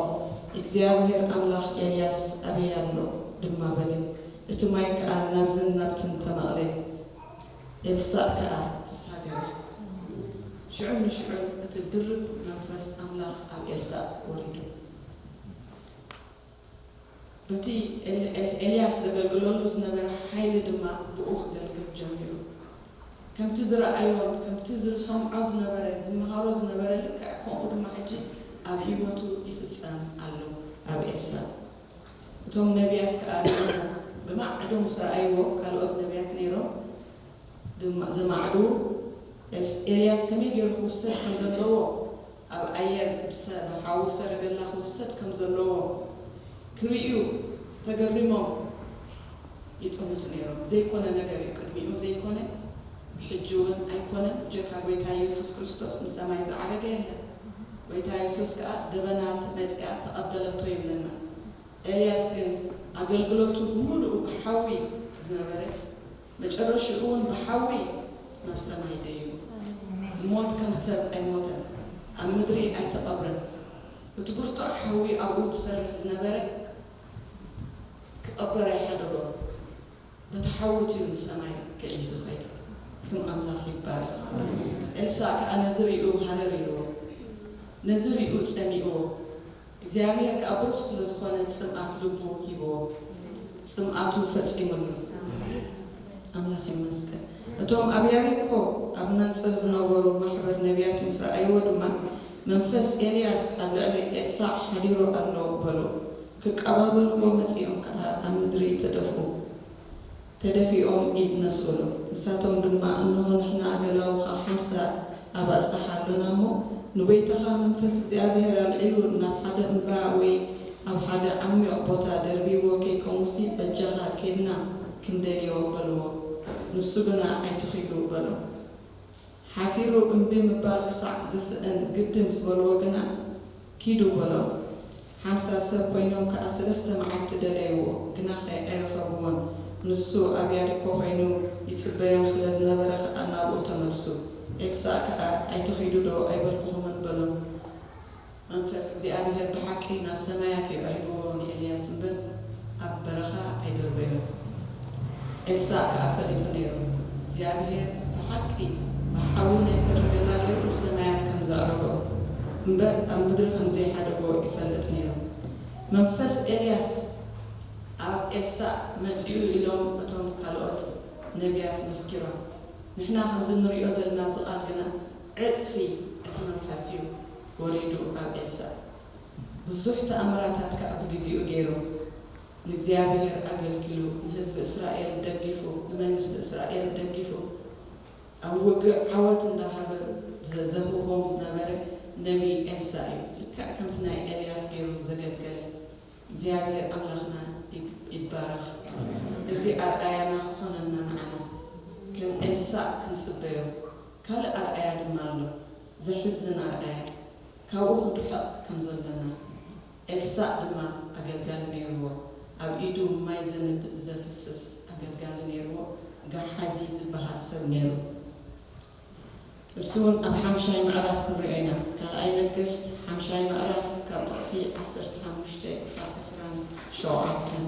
እግዚኣብሔር ኣምላኽ ኤልያስ ኣበይ ኣሎ ድማ በለ። እቲ ማይ ከኣ ናብዝን ናብትን ተመቕለ። ኤልሳዕ ከኣ ተሳገረ። ሽዑ ንሽዑ እቲ ድርብ መንፈስ ኣምላኽ ኣብ ኤልሳዕ ወሪዱ። በቲ ኤል- ኤል- ኤልያስ ዘገልግለሉ ዝነበረ ሓይሊ ድማ ብኡ ክገልግል ጀሚሩ። ከምቲ ዝረኣዮን ከምቲ ዝሰምዖ ዝነበረ ዝመሃሮ ዝነበረ ልክዕ ከምኡ ድማ ሕጂ ኣብ ህይወቱ ይፍጸም ኣሎ። ኣብ ኤልሳዕ እቶም ነቢያት ከኣ ብማዕዶ ምስ ረኣይዎ ካልኦት ነቢያት ነይሮም ድማ ዘማዕዱ ኤልስ- ኤልያስ ከመይ ገይሩ ክውሰድ ከም ዘለዎ ኣብ ኣየር ብሰ- ብሓዊ ሰረገላ ክውሰድ ከም ዘለዎ ክርእዩ ተገሪሞም ይጥምቱ ነይሮም። ዘይኮነ ነገር እዩ። ቅድሚኡ ዘይኮነ ብሕጂ እውን ኣይኮነን። ጀካ ጎይታ ኢየሱስ ክርስቶስ ንሰማይ ዝዓረገ የለን። ጎይታ ኢየሱስ ከኣ ደበና መጺኣ ተቐበለቶ ይብለና። ኤልያስ ግን ኣገልግሎቱ ብምሉኡ ብሓዊ ዝነበረ፣ መጨረሽኡ እውን ብሓዊ ናብ ሰማይ ደዩ። ሞት ከም ሰብ ኣይሞተን፣ ኣብ ምድሪ ኣይተቐብረን። እቲ ብርቱዕ ሓዊ ኣብኡ ዝሰርሕ ዝነበረ ክቐበር ኣይሓደጎን። በቲ ሓዊ እቲ እዩ ንሰማይ ክዒ ዝኸይድ። ስም ኣምላኽ ይባረኽ። ኤልሳዕ ከኣ ነዚ ሪኡ ሃረር ኢልዎ፣ ነዚ ሪኡ ጸሚእዎ። እግዚኣብሔር ከኣ ብሩኽ ስለ ዝኾነ ጽምኣት ልቡ ሂብዎ፣ ጽምኣቱ ፈጺሙሉ። ኣምላኽ ይመስገን። እቶም ኣብ ያሪኮ ኣብ መንጽር ዝነበሩ ማሕበር ነቢያት ምስ ረኣይዎ ድማ መንፈስ ኤልያስ ኣብ ልዕሊ ኤልሳዕ ሓዲሩ ኣሎ በሉ። ክቀባበልዎ መጺኦም ከኣ ኣብ ምድሪ ተደፍኡ። ተደፊኦም ኢድ ነስኡሉ። ንሳቶም ድማ፣ እንሆ ንሕና ገላውኻ ሓምሳ ኣባጽሕ ኣሎና እሞ፣ ንጎይታኻ መንፈስ እግዚኣብሔር ኣልዒሉ ናብ ሓደ እምባ ወይ ኣብ ሓደ ዓሚቕ ቦታ ደርቢዎ ከይከሙሲ በጃኻ ኬድና ክንደልዮ በልዎ። ንሱ ግና ኣይትኺዱ በሎም። ሓፊሩ እምቢ ምባል ክሳዕ ዝስእን ግዲ ምስ በልዎ ግና፣ ኪዱ በሎም። ሓምሳ ሰብ ኮይኖም ከኣ ሰለስተ መዓልቲ ደለይዎ፣ ግናኸ ኣይረኸብዎን። ንሱ ኣብ ያሪኮ ኮይኑ ይጽበዮም ስለ ዝነበረ ከኣ ናብኡ ተመልሱ። ኤልሳእ ከኣ ኣይትኺዱ ዶ ኣይበልኩኹምን በሎም። መንፈስ እግዚኣብሔር ብሓቂ ናብ ሰማያት እዩ ኣልዒልዎ ንኤልያስ እምበር ኣብ በረኻ ኣይደርበዮን። ኤልሳእ ከኣ ፈሊጡ ነይሩ እግዚኣብሔር ብሓቂ ብሓዊ ናይ ሰረገላ ገይሩ ንሰማያት ከም ዘዕረጎ እምበር ኣብ ምድሪ ከም ዘይሓደጎ ይፈልጥ ነይሩ። መንፈስ ኤልያስ ኣብ ኤልሳእ መጺኡ ኢሎም እቶም ካልኦት ነቢያት መስኪሮም። ንሕና ከምዚ ንሪኦ ዘለና ኣብዚ ቃል ግና ዕጽፊ እቲ መንፈስ እዩ ወሪዱ ኣብ ኤልሳእ። ብዙሕ ተኣምራታት ከኣ ብግዜኡ ገይሩ። ንእግዚኣብሔር ኣገልጊሉ፣ ንህዝቢ እስራኤል ደጊፉ፣ ንመንግስቲ እስራኤል ደጊፉ፣ ኣብ ውግእ ዓወት እንዳሃበ ዘ-፣ ዘህውቦም ዝነበረ ነቢ ኤልሳእ እዩ። ልክዕ ከምቲ ናይ ኤልያስ ገይሩ ዘገልገለ። እግዚኣብሔር ኣምላኽና ይብ-፣ ይባረኽ። እዚ ኣርኣያና ክኾነና ንዓና። ከም ኤልሳእ ክንጽበዮ። ካልእ ኣርኣያ ድማ ኣሎ። ዘሕዝን ኣርኣያ። ካብኡ ክንርሕቕ ከም ዘለና። ኤልሳእ ድማ ኣገልጋሊ ነይርዎ። ኣብ ኢዱ ማይ ዘንድ ዘፍስስ ኣገልጋሊ ነይርዎ። ገሓዚ ዝበሃል ሰብ ነይሩ። እሱ እውን ኣብ ሓምሻይ ምዕራፍ ክንሪኦ ኢና። ካልኣይ ነገስት ሓምሻይ ምዕራፍ ካብ ጥቕሲ ዓሰርተ ሓሙሽተ ክሳብ ዕስራን ሸውዓተን።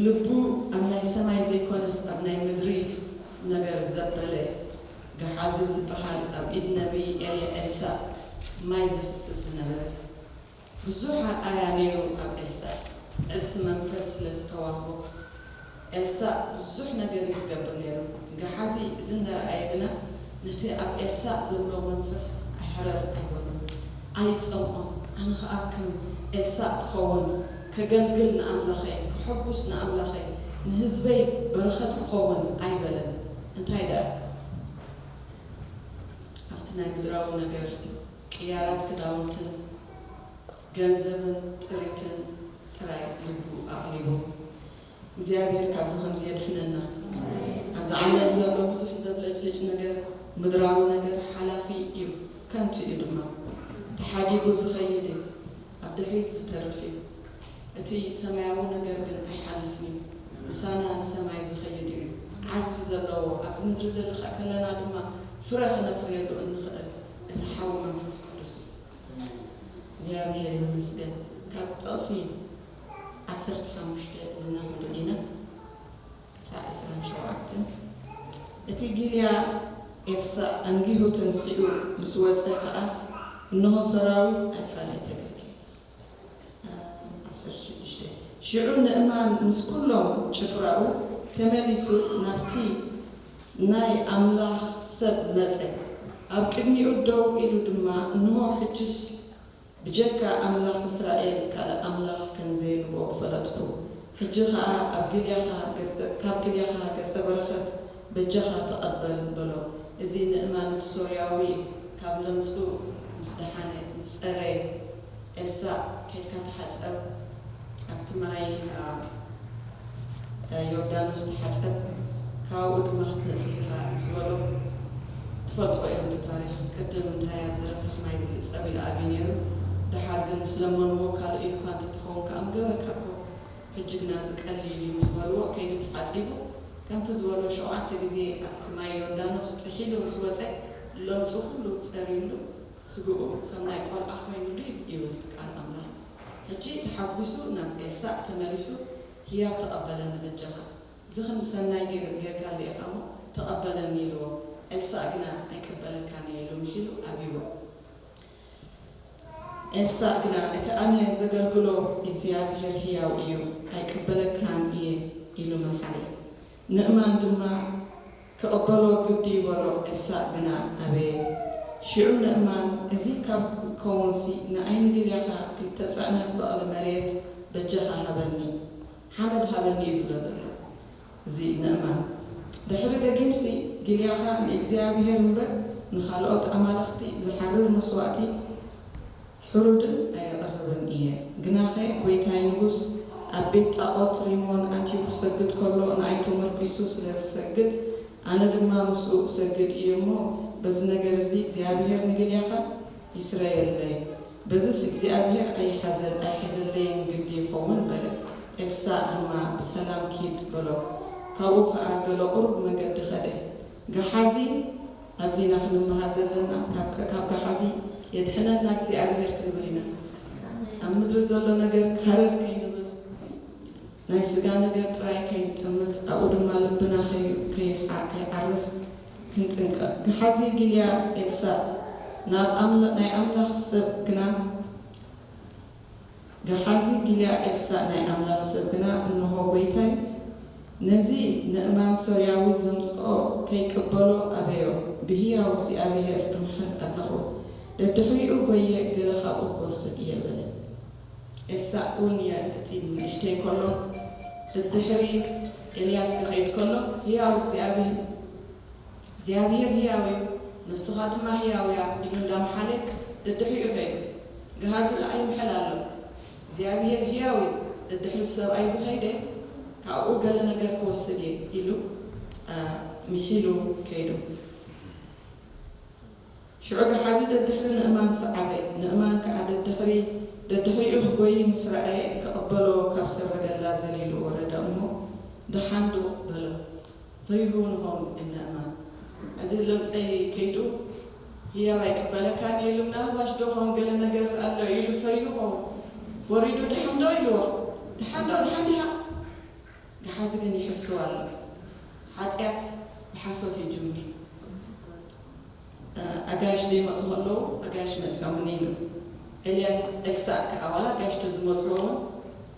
ልቡ ኣብ ናይ ሰማይ ዘይኮነስ ኣብ ናይ ምድሪ ነገር ዘበለ ገሓዚ ዝበሃል ኣብ ኢድ ነቢይ ኤልያ ኤልሳእ ማይ ዘፍስስ ዝነበረ። ብዙሕ ኣርኣያ ነይሩ ኣብ ኤልሳእ። ዕጽፊ መንፈስ ስለ ዝተዋህቦ፣ ኤልሳእ ብዙሕ ነገር እዩ ዝገብር ነይሩ። ገሓዚ እዚ እንዳረኣየ ግና፣ ነቲ ኣብ ኤልሳእ ዘሎ መንፈስ ኣይሕረር ኣይበሎ። ኣይጸምኦ። ኣነ ኸኣ ከም ኤልሳእ ክኸውን፣ ከገልግል ንኣምላኸይ፣ ከሐጉስ ንኣምላኸይ፣ ንህዝበይ በረኸት ክኸውን ኣይበለን። እንታይ ደኣ? ኣብቲ ናይ ምድራዊ ነገር፣ ቅያራት ክዳውንትን ገንዘብን ጥሪትን ጥራይ ልቡ ኣቕሊቡ። እግዚኣብሔር ካብዚ ከምዚ የድሕነና። ኣብዚ ዓለም ዘሎ ብዙሕ ዘብለጭልጭ ነገር፣ ምድራዊ ነገር ሓላፊ እዩ፣ ከንቱ እዩ ድማ። ተሓዲጉ ዝኸይድ እዩ፣ ኣብ ድሕሪት ዝተርፍ እዩ። እቲ ሰማያዊ ነገር ግን ኣይሓልፍን እዩ፣ ምሳና ንሰማይ ዝኸይድ እዩ። ዓስቢ ዘለዎ፣ ኣብዚ ምድሪ ዘለኻ ከለና ድማ ፍረ ክነፍርየሉ እንኽእል እቲ ሓዊ መንፈስ ቅዱስ እዩ። እግዚኣብሔር ይመስገን። ካብ ጥቕሲ ዓሰርተ ሓሙሽተ ብናህዱ ኢና ክሳዕ ዕስራን ሸውዓተን። እቲ ጊልያ ኤልሳዕ ኣንጊሁ ተንሲኡ ምስ ወጸ ኸኣ፣ እንሆ ሰራዊት ኣይፋል ኣይተገልገለ። ዓሰርተ ሽዱሽተ። ሽዑ ንእማን ምስ ኩሎም ጭፍራኡ ተመሊሱ ናብቲ ናይ ኣምላኽ ሰብ መጸ። ኣብ ቅድሚኡ ደው ኢሉ ድማ፣ እንሆ፣ ሕጅስ ብጀካ ኣምላኽ እስራኤል ካልእ ኣምላኽ ከም ዘየልቦ ፈለጥኩ። ሕጂ ኸኣ ኣብ ግልያኻ ገጸ-፣ ካብ ግልያኻ ገጸ በረኸት በጃኻ ተቐበል በሎ። እዚ ንእማን እቲ ሶርያዊ ካብ ለምጹ ምስ ደሓነ፣ ምስ ጸረየ፣ ኤልሳእ፣ "ኬድካ ተሓጸብ፣ ኣብቲ ማይ፣ አ፣ አ፣ ዮርዳኖስ ተሓጸብ፣ ካብኡ ድማ ክትመጽእ ኢኻ" ምስ በሎ፣ ትፈልጥዎ ኢኹም እቲ ታሪኽ። ቅድም እንታይ ኣብዚ ረሳሕ ማይ እዚ ሕጸብ ኢሉ ኣብዩ ነይሩ። ደሓር ግን ምስ ለመንዎ፣ "ካልእ ኢሉ እኳ እንተትኸውን ከኣ ምገበርካ እኮ፣ ሕጂ ግና እዚ ቀሊል እዩ" ምስ በልዎ፣ ከይዱ ተሓጺቡ፣ ከምቲ ዝበሎ ሸውዓተ ግዜ ኣብቲ ማይ ዮርዳኖስ ጥሒሉ ምስ ወጸ፣ ለምጹ ኩሉ ጸርዩሉ፣ ስግኡ ከም ናይ ቆልዓ ኮይኑሉ ይብል ቃል ኣምላኽ። ሕጂ ተሓጒሱ ናብ ኤልሳዕ ተመሊሱ፣ "ህያብ ተቐበለኒ በጃኻ፣ እዚ ክንዲ ሰናይ ገ-፣ ጌርካለይ ኢኻ እሞ ተቐበለኒ" ኢልዎ። ኤልሳዕ ግና "ኣይቅበለካን እየ" ኢሉ ምሒሉ ኣብይዎ። ኤልሳዕ ግና፣ "እቲ ኣነ ዘገልግሎ እግዚኣብሔር ህያው እዩ፣ ኣይቅበለካን እየ" ኢሉ መሓለ። ንእማን ድማ ክቕበሎ ግዲ በሎ። ኤልሳዕ ግና ኣበየ። ሽዑ ንእማን፣ እዚ ካብ ክኸውንሲ ንኣይ ንግልያኻ ክልተ ጽዕነት በቕሊ መሬት በጃኻ ሃበኒ፣ ሓመድ ሃበኒ እዩ ዝብሎ ዘሎ። እዚ ንእማን። ድሕሪ ደጊምሲ፣ ግልያኻ ንእግዚኣብሔር እምበር ንኻልኦት ኣማልኽቲ ዝሓርር መስዋእቲ ሕሩድን ኣየቕርብን እየ። ግናኸ ጐይታይ ንጉስ ኣብ ቤት ጣዖት ሪሞን ኣትዩ ክሰግድ ከሎ ንኣይ ተመርኲሱ ስለ ዝሰግድ፣ ኣነ ድማ ምስኡ እሰግድ እየ እሞ፣ በዚ ነገር እዚ እግዚኣብሔር ንግልያኻ ይስረየለይ። በዝስ እግዚኣብሔር ኣይሓዘ-፣ ኣይሕዘለይን ግዲ ይኸውን በለ። ኤልሳእ ድማ ብሰላም ኪድ በሎ። ካብኡ ኸኣ ገለ ቁሩብ መገዲ ኸደ። ገሓዚ፣ ኣብዚ ኢና ክንመሃር ዘለና፣ ካብ፣ ካብ ገሓዚ የድሕነና እግዚኣብሔር ክንብል ኢና። ኣብ ምድሪ ዘሎ ነገር ሃረር ከይንብል፣ ናይ ስጋ ነገር ጥራይ ከይንጥምት፣ ኣብኡ ድማ ልብና ከይ-፣ ከይዓ-፣ ከይዓርፍ ክንጥንቀቕ። ገሓዚ ግልያ ኤልሳእ ናብ ኣምላ-፣ ናይ ኣምላኽ ሰብ ግና፣ ገሓዚ ግልያ ኤልሳእ ናይ ኣምላኽ ሰብ ግና፣ እንሆ ጐይታይ፣ ነዚ ንእማን ሶርያዊ ዘምጽኦ ከይቅበሎ ኣበዮ፣ ብህያው እግዚኣብሄር እምሕል ኣለኹ፣ ደድሕሪኡ ጐየ፣ ገለ ካብኡ ክወስድ እየ በለ። ኤልሳእ እውን የ-፣ እቲ ንእሽተይ ከሎ፣ ደድሕሪ ኤልያስ ክኸይድ ከሎ፣ ህያው እግዚኣብሄር፣ እግዚኣብሄር ህያው እዩ፣ ነፍስኻ ድማ ህያው እያ ኢሉ እንዳመሓለ ደድሕሪኡ ከይዱ። ገሃዚ ኸኣ ይምሕል ኣሎ። እግዚኣብሄር ህያው እዩ፣ ደድሕሪ ሰብኣይ ዝኸይደ ካብኡ ገለ ነገር ክወስድ እየ ኢሉ፣ አ፣ ምሒሉ ከይዱ። ሽዑ ገሓዚ ደድሕሪ ንእማን ሰዓበ። ንእማን ከኣ ደድሕሪ፣ ደድሕሪኡ ክጎይ ምስ ረኣየ፣ ክቕበሎ ካብ ሰረገላ ዘሊሉ ወረደ እሞ፣ ደሓን ዶ በሎ። ፈሪሁ ንኸም ንእማን። ሕጂ ለምጸይ ከይዱ፣ ህያብ ኣይቅበለካን ኢሉ፣ ምናልባሽ ዶ ኸም ገለ ነገር ኣሎ ኢሉ ፈሪሁ ኸውን። ወሪዱ፣ ደሓን ዶ ኢልዎ። ደሓን ዶ፣ ደሓን ዲኻ? ገሓዚ ግን ይሕስው ኣሎ። ሓጢኣት ብሓሶት ይጅምር። እ፣ ኣጋይሽ ዘይመጹ ከለዉ፣ ኣጋይሽ መጺኦምኒ ኢሉ። ኤልያስ፣ ኤልሳእ ከኣ፣ ዋላ ኣጋይሽ ተዝመጽዎ እውን፣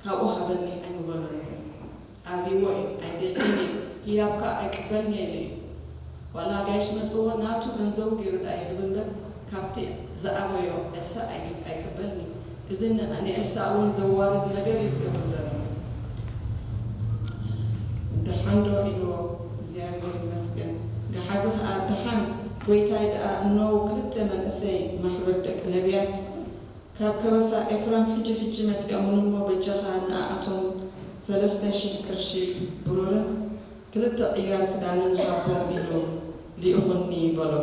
ካብኡ ሃበኒ ኣይምበሎን እዩ። ኣብይዎ እዩ፣ ኣይደልን እዩ፣ ህያብ ከኣ ኣይቅበልን እየ ኢሉ እዩ። ዋላ ኣጋይሽ መጽዎ፣ ናቱ ገንዘቡ ገይሩ ደኣ ይህብ እምበር፣ ካብቲ ዝኣበዮ ኤልሳእ ኣይግ-፣ ኣይቅበልን እዩ። እዚ ን-፣ ንኤልሳእ እውን ዘዋርድ ነገር እዩ ዝገብር ዘሎ። ደሓን ዶ ኢልዎ፣ እግዚኣብሔር ይመስገን። ገሓዚ ኸኣ፣ ደሓን ጐይታይ ደኣ፣ እነሆ ክልተ መንእሰይ ማሕበር ደቂ ነቢያት ካብ ከበሳ ኤፍራም ሕጂ ሕጂ መጺኦምን እሞ፣ በጃኻ ንኣኣቶም ሰለስተ ሽሕ ቅርሺ ብሩርን ክልተ ቅያር ክዳንን ሃቦም ኢሉ ልኢኹኒ በሎ።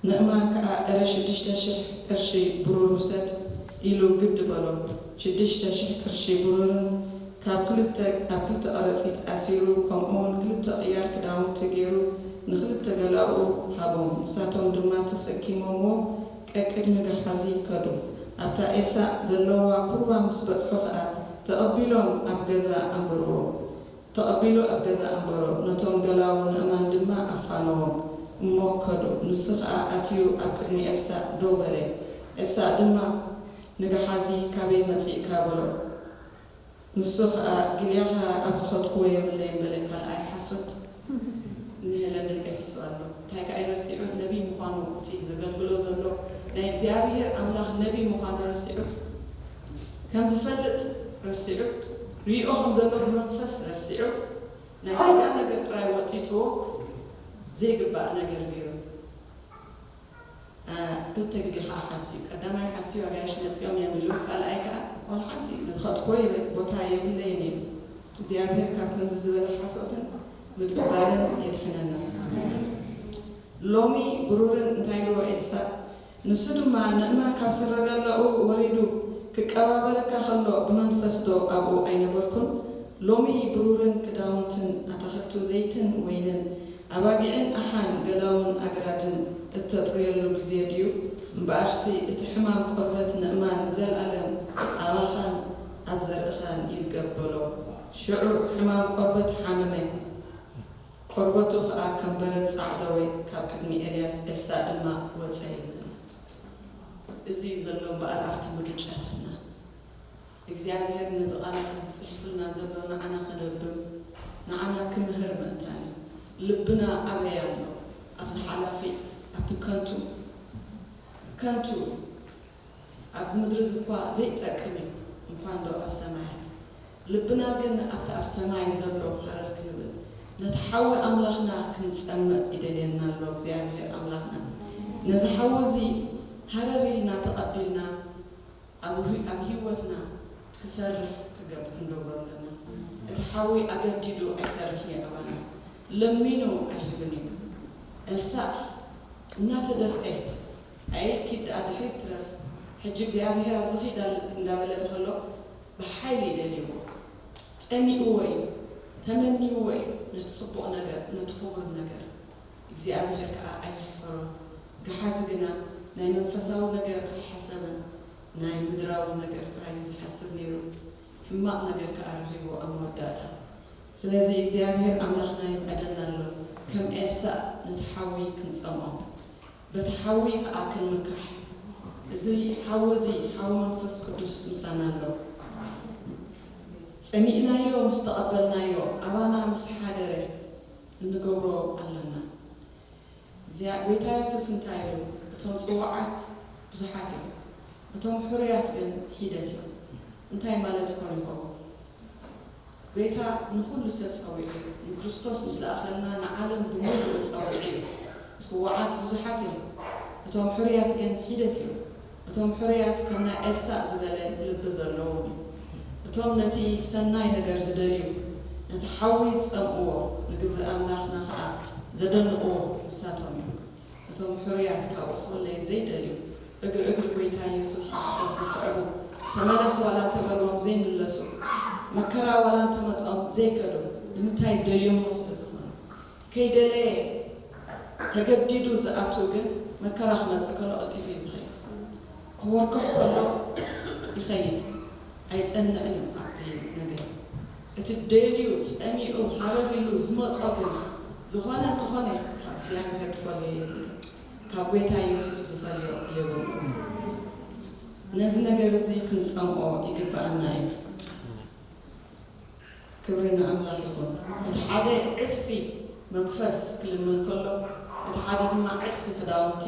ንእማን ከኣ፣ እረ ሽዱሽተ ሽሕ ቅርሺ ብሩር ውሰድ ኢሉ ግዲ በሎ። ሽዱሽተ ሽሕ ቅርሺ ብሩርን ካብ ክልተ፣ ኣብ ክልተ ቐረጺት ኣሲሩ፣ ከምኡውን ክልተ ቅያር ክዳውንቲ ገይሩ ንክልተ ገላኡ ሃቦም። ንሳቶም ድማ ተሰኪሞምዎ ቀቅድሚ ገሓዚ ከዱ። ኣብታ ኤልሳእ ዘለዋ ኩርባ ምስ በጽሑ ኸኣ ተቐቢሎም ኣብ ገዛ ኣንበርዎ። ተቐቢሉ ኣብ ገዛ ኣንበሮ። ነቶም ገላዉ ንእማን ድማ ኣፋነዎም እሞ ከዱ። ንሱ ኸኣ ኣትዩ ኣብ ቅድሚ ኤልሳእ ደው በለ። ኤልሳእ ድማ ንገሓዚ፣ ካበይ መጺእካ? በሎ። ንሱ ኸኣ፣ ግልያኻ ኣብ ዝኸድክዎ የብለይን በለ። ካልኣይ ሓሶት ንሄለን ደቂ ይሕስብ ኣሎ። እንታይ ከኣ እዩ ረሲዑ? ነቢይ ምዃኑ፣ እቲ ዘገልግሎ ዘሎ ናይ እግዚኣብሔር ኣምላኽ ነቢይ ምዃኑ ረሲዑ፣ ከም ዝፈልጥ ረሲዑ፣ ሪኦ ከም ዘሎ ብመንፈስ ረሲዑ፣ ናይ ስጋ ነገር ጥራይ ወጢጥዎ ዘይግባእ ነገር ገይሩ። አ፣ ክልተ ግዜ ኸዓ ሓስዩ። ቀዳማይ ሓስዩ ኣጋይሽ መጺኦም እዮም ኢሉ፣ ካልኣይ ከኣ ዋላ ሓንቲ ዝኸድክዎ የብ-፣ ቦታ የብለይን እዩ። እግዚኣብሔር ካብ ከምዚ ዝበለ ሓሶትን ምጥባርን የድሕነና። ሎሚ ብሩርን እንታይ ኢልዎ ኤልሳእ? ንሱ ድማ ንእማን ካብ ሰረገላኡ ወሪዱ ክቀባበለካ ከሎ ብመንፈስ ዶ ኣብኡ ኣይነበርኩን? ሎሚ ብሩርን ክዳውንትን ኣታኽልቱ ዘይትን ወይንን ኣባጊዕን ኣሓን ገላውን ኣግራድን እተጥርየሉ ግዜ ድዩ? እምበኣርሲ እቲ ሕማም ቆርበት ንእማን ንዘለኣለም ኣባኻን ኣብ ዘርእኻን ይልገብ በሎ። ሽዑ ሕማም ቆርበት ሓመመ። ቆርበቱ ኸኣ ከም በረድ ጻዕደወ፣ ካብ ቅድሚ ኤልያስ ኤልሳእ ድማ ወጸ ይብል። እዚ እዩ ዘሎ እምበኣር ኣብቲ ምርጫታትና። እግዚኣብሔር ነዚ ቃላት እዚ ጽሒፉልና ዘሎ ንዓና ከለብም፣ ንዓና ክምህር ምእንታን እዩ። ልብና ኣበይ ኣሎ? ኣብዚ ሓላፊ፣ ኣብቲ ከንቱ፣ ከንቱ እዩ። ኣብዚ ምድሪ እዚ እኳ ዘይጠቅም እዩ፣ እንኳን ዶ ኣብ ሰማያት። ልብና ግን ኣብቲ ኣብ ሰማይ ዘሎ ሃረር ክንብል፣ ነቲ ሓዊ ኣምላኽና ክንጸምእ ይደልየና ኣሎ እግዚኣብሔር ኣምላኽና። ነዚ ሓዊ እዚ ሃረር ኢልና ተቐቢልና፣ ኣብ ህይ-፣ ኣብ ህይወትና ክሰርሕ ክገብ-፣ ክንገብሮ ኣለና። እቲ ሓዊ ኣገዲዱ ኣይሰርሕን እዩ ኣባና። ለሚኑ ኣይህብን እዩ። ኤልሳዕ እናተደፍኤ፣ "ኣየ ኪድ ደኣ ድሕሪት ትረፍ፣ ሕጂ እግዚኣብሔር ኣብዚ ኺድ ኣል-" እንዳበለ ከሎ ብሓይሊ እዩ ደልይዎ። ጸሚእዎ እዩ፣ ተመንይዎ እዩ ነቲ ጽቡቕ ነገር፣ ነቲ ክቡር ነገር። እግዚኣብሔር ከኣ ኣየሕፈሮን። ገሓዚ ግና ናይ መንፈሳዊ ነገር ኣይሓሰበን፣ ናይ ምድራዊ ነገር ጥራይ እዩ ዝሓስብ ነይሩ። ሕማቕ ነገር ከኣ ረኺቡ ኣብ መወዳእታ። ስለዚ እግዚኣብሔር ኣምላኽና ይምዕደና ኣሎ፣ ከም ኤልሳዕ ነቲ ሓዊ ክንጸምኦ፣ በቲ ሓዊ ከኣ ክንምካሕ። እዚ ሓዊ እዚ ሓዊ መንፈስ ቅዱስ ምሳና ኣሎ። ጸሚእናዮ ምስ ተቐበልናዮ፣ ኣባና ምስ ሓደረ እንገብሮ ኣለና። እግዚኣብ-፣ ጎይታ የሱስ እንታይ ኢሉ? "እቶም ጽዉዓት ብዙሓት እዮም፣ እቶም ሕሩያት ግን ሒደት እዮም።" እንታይ ማለት ኮን ይኸውን? ጎይታ ንኹሉ ሰብ ጸዊዑ እዩ። ንክርስቶስ ምስ ለኣኸልና ንዓለም ብምሉኡ ጸዊዑ እዩ። ጽዉዓት ብዙሓት እዮም፣ እቶም ሕሩያት ግን ሒደት እዮም። እቶም ሕሩያት ከም ናይ ኤልሳዕ ዝበለ ልቢ ዘለዎም እዮም። እቶም ነቲ ሰናይ ነገር ዝደልዩ፣ ነቲ ሓዊ ዝጸምእዎ፣ ንግብሪ ኣምላኽና ኸኣ ዘደንቕዎ ንሳቶም እዮም። እቶም ሕሩያት ካብኡ ክፍለዩ ዘይደልዩ፣ እግሪ እግሪ ጐይታ ኢየሱስ ክርስቶስ ዝስዕቡ፣ ተመለስ ዋላ እንተበልዎም ዘይምለሱ፣ መከራ ዋላ እንተመጽኦም ዘይከዱ፣ ንምንታይ ደልዮሞ ስለ ዝኾኑ። ከይደለየ ተገዲዱ ዝኣቱ ግን መከራ ክመጽእ ከሎ ቀልጢፉ እዩ ዝኸይድ። ክወርክሕ ከሎ ይኸይድ፣ ኣይጸንዕን እዩ ኣብቲ ነገር። እቲ ደልዩ፣ ጸሚኡ፣ ሃረር ኢሉ ዝመጾ ግን ዝኾነ እንተኾነ ካብ እግዚኣብሔር ዝፈልዮ የብሉን፣ ካብ ጐይታ ኢየሱስ ዝፈልዮ የብሉን። ነዚ ነገር እዚ ክንጸምኦ ይግብኣና እዩ። ክብሪ ንኣምላኽ ይኹን። እቲ ሓደ ዕጽፊ መንፈስ ክልምን ከሎ፣ እቲ ሓደ ድማ ዕጽፊ ክዳውንቲ፣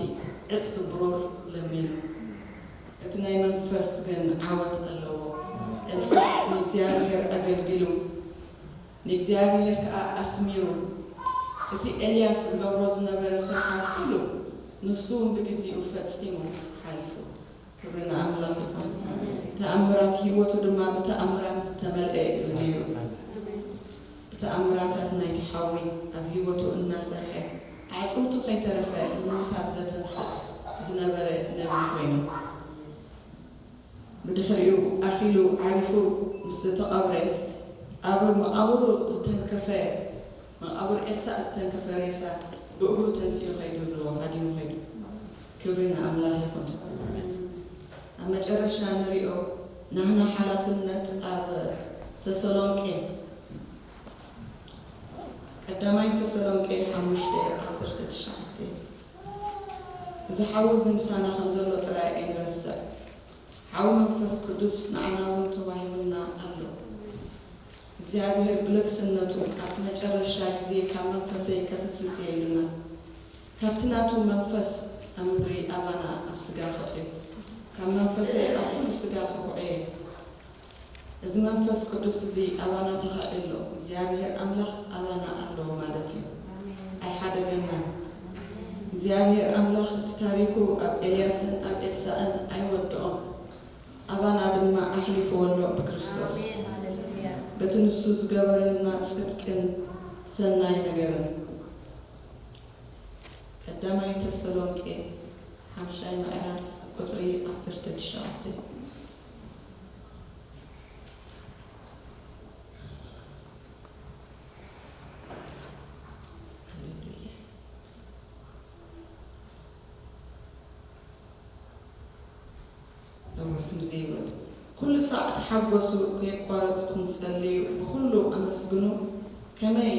ዕጽፊ ብሩር ለሚኑ። እቲ ናይ መንፈስ ግን ዓወት ኣለዎ። ኤልሳዕ ንእግዚኣብሔር ኣገልጊሉ፣ ንእግዚኣብሔር ከኣ ኣስሚሩ። እቲ ኤልያስ ዝገብሮ ዝነበረ ስርሓት ኩሉ፣ ንሱ እውን ብግዜኡ ፈጺሙ ሓሊፉ። ክብሪ ንኣምላኽ ይኹን። ተኣምራት ህይወቱ ድማ ብተኣምራት ዝተመልአ እዩ ነይሩ። ብተኣምራታት ናይቲ ሓዊ ኣብ ህይወቱ እናሰርሐ፣ ኣዕጽምቱ ከይተረፈ ንምዉታት ዘተንስእ ዝነበረ ነብዪ ኮይኑ። ብድሕሪኡ ኣኺሉ ዓሪፉ ምስ ተቐብረ፣ ኣብ መቓብሩ ዝተንከፈ፣ መቓብር ኤልሳዕ ዝተንከፈ ሬሳ ብእግሩ ተንሲኡ ኸይዱ ኣለዎ፣ ሃዲሙ ኸይዱ። ክብሪ ንኣምላኽ ይኹን። ኣብ መጨረሻ ንሪኦ ናህና ሓላፍነት ኣብ ተሰሎንቄ፣ ቀዳማይ ተሰሎንቄ ሓሙሽተ ዓሰርተ ትሽዓተ። እዚ ሓዊ እዚ ምሳና ከም ዘሎ ጥራይ ኣይንረስዕ። ሓዊ መንፈስ ቅዱስ ንዓና እውን ተዋሂቡና ኣሎ። እግዚኣብሔር ብልግስነቱ ኣብቲ መጨረሻ ግዜ ካብ መንፈሰይ ከፍስስ እየ ኢሉና። ካብቲ ናቱ መንፈስ ኣብ ምድሪ ኣባና ኣብ ስጋ ክዕዮ፣ ካብ መንፈሰይ ኣብ ኩሉ ስጋ ክኹዕዮ እየ። እዚ መንፈስ ቅዱስ እዚ ኣባና ተኻዒ ኣሎ። እግዚኣብሔር ኣምላኽ ኣባና ኣሎ ማለት እዩ። ኣይሓደገናን። እግዚኣብሔር ኣምላኽ እቲ ታሪኩ ኣብ ኤልያስን ኣብ ኤልሳእን ኣይወድኦን። ኣባና ድማ ኣሕሊፍዎ ኣሎ ብክርስቶስ። በቲ ንሱ ዝገበረልና ጽድቅን ሰናይ ነገርን። ቀዳማይ ተሰሎንቄ ሓምሻይ ምዕራፍ ቁጽሪ ዓሰርተ ትሽዓተ። ሃሌሉያ። እሞ ከምዚ ይብል፣ "ኩሉ ሳዕ ተሓጎሱ፣ ከየቋረጽኩም ጸልዩ፣ ብኹሉ ኣመስግኑ፣ ከመይ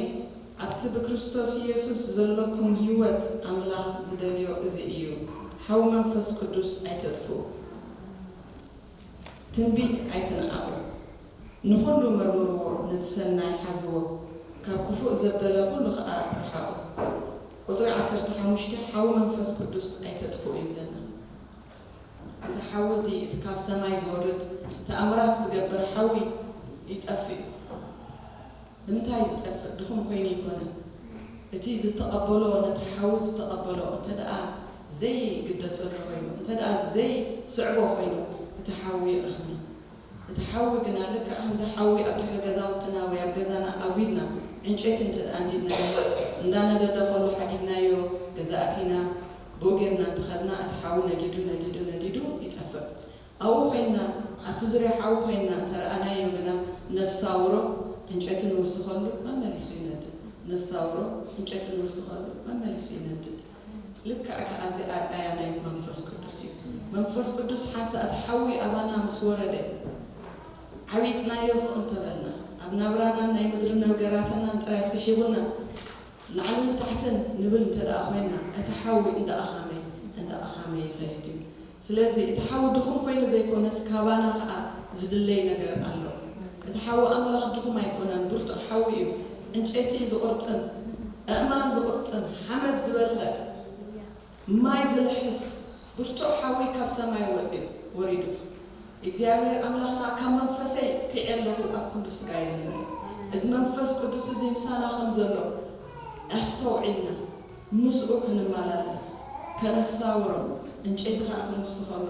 ኣብቲ ብክርስቶስ ኢየሱስ ዘለኩም ህይወት ኣምላኽ ዝደልዮ እዚ እዩ። ሓዊ መንፈስ ቅዱስ ኣይተጥፍኡ። ትንቢት ኣይትንዓቑ፣ ንኹሉ መርምርዎ፣ ነቲ ሰናይ ሓዝዎ፣ ካብ ክፉእ ዘበለ ኩሉ ኸኣ ርሓቑ።" ቁጽሪ ዓሰርተ ሓሙሽተ፣ ሓዊ መንፈስ ቅዱስ ኣይተጥፍኡ ይብለና። እዚ ሓዊ እዚ እቲ ካብ ሰማይ ዝወርድ ተኣምራት ዝገብር ሓዊ ይጠፍእ እዩ። ንምንታይ እዩ ዝጠፍእ? ድኹም ኮይኑ ኣይኮነን። እቲ ዝተቐበሎ፣ ነቲ ሓዊ ዝተቐበሎ እንተ ደኣ ዘይግደሰሉ ኮይኑ፣ እንተ ደኣ ዘይስዕቦ ኮይኑ፣ እቲ ሓዊ ይቕህም። እቲ ሓዊ ግና ልክዕ ከምዚ ሓዊ ኣብ ድሕሪ ገዛውትና ወይ ኣብ ገዛና ኣጒድና ዕንጨይቲ እንተ ደኣ ኣንዲድናዮ፣ እንዳነደደ ከሎ ሓዲግናዮ ገዛ ኣቲና ብኡ ጌርና እንተኸድና፣ እቲ ሓዊ ነዲዱ፣ ነዲዱ፣ ነዲዱ ይጠፍእ። ኣብኡ ኮይንና፣ ኣብቲ ዙርያ ሓዊ ኮይንና እንተ ረኣናዮ ግና፣ ነሳውሮ፣ ዕንጨይቲ ንውስኸሉ፣ መመሊሱ ይነድድ። ነሳውሮ፣ ዕንጨይቲ ንውስኸሉ፣ መመሊሱ ይነድድ። ልክዕ ከኣ እዚ ኣርኣያ ናይ መንፈስ ቅዱስ እዩ። መንፈስ ቅዱስ ሓንሳእ እቲ ሓዊ ኣባና ምስ ወረደ፣ ዓቢጽናዮ ስቕ እንተበልና፣ ኣብ ናብራና ናይ ምድሪ ነገራትና ጥራይ ስሒቡና፣ ላዕልን ታሕትን ንብል እንተ ደኣ ኮይንና፣ እቲ ሓዊ እንዳ ኣኻመ፣ እንዳ ኣኻመ ይኸይድ እዩ። ስለዚ እቲ ሓዊ ድኹም ኮይኑ ዘይኮነስ፣ ካባና ከኣ ዝድለይ ነገር ኣሎ። እቲ ሓዊ ኣምላኽ ድኹም ኣይኮነን፣ ብርቱዕ ሓዊ እዩ። ዕንጨይቲ ዝቑርጥም፣ ኣእማን ዝቑርጥም፣ ሓመድ ዝበልዕ፣ ማይ ዝልሕስ ብርቱዕ ሓዊ ካብ ሰማይ ወጺኡ፣ ወሪዱ። እግዚኣብሔር ኣምላኽና፣ ካብ መንፈሰይ ኪዐ ኣለኹ ኣብ ኩሉ ስጋ ኢሉና እዩ። እዚ መንፈስ ቅዱስ እዚ ምሳና ከም ዘሎ ኣስተውዒልና፣ ምስኡ ክንመላለስ፣ ከነሳውሮ፣ ዕንጨይቲ ከኣ ክንውስኸሉ፣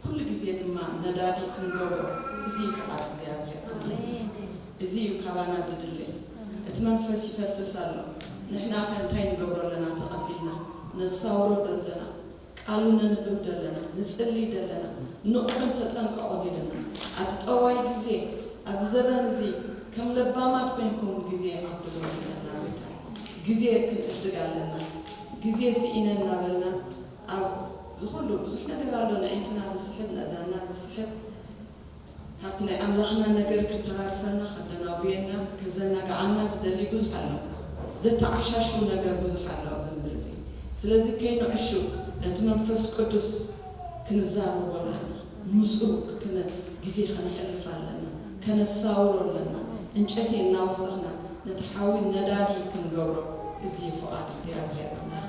ኩሉ ግዜ ድማ ነዳዲ ክንገብሮ፣ እዚ እዩ ፍቓድ እግዚኣብሔር ኣምላኽ። እዚ እዩ ካባና ዝድለ። እቲ መንፈስ ይፈስስ ኣሎ። ንሕና ከ እንታይ ንገብሮ ኣለና? ተቐቢልና ነሳውሮ ዶ ኣለና? ቃሉ ነንብብ ዶ ኣለና? ንጽሊ ዶ ኣለና? ንቑሕን ተጠንቀቑን ኢለና። ኣብዚ ጠዋይ ግዜ፣ ኣብዚ ዘበን እዚ ከም ለባማት ኮይንኩም ግዜ ዓድሉ ኣለና። ግዜ ክንዕድግ ኣለና። ግዜ ስኢነ እናበልና ኣብ ዝኹሉ ብዙሕ ነገር ኣሎ፣ ንዒንትና ዝስሕብ፣ ነእዛና ዝስሕብ፣ ካብቲ ናይ ኣምላኽና ነገር ከተራርፈና፣ ከተናጉየና፣ ከዘናግዓና ዝደሊ ብዙሕ ኣሎ። ዘተዓሻሹ ነገር ብዙሕ ኣሎ ኣብዚ ምድሪ እዚ። ስለዚ ከይንዕሹ ነቲ መንፈስ ቅዱስ ክንዛረቦ ኣለና። ምስኡ ክነ-፣ ግዜ ከነሕልፍ ኣለና። ከነሳውሮ ኣለና። ዕንጨይቲ እናወሰኽና ነቲ ሓዊ ነዳዲ ክንገብሮ፣ እዚ ፍቓድ እግዚኣብሔር ኣምላኽ።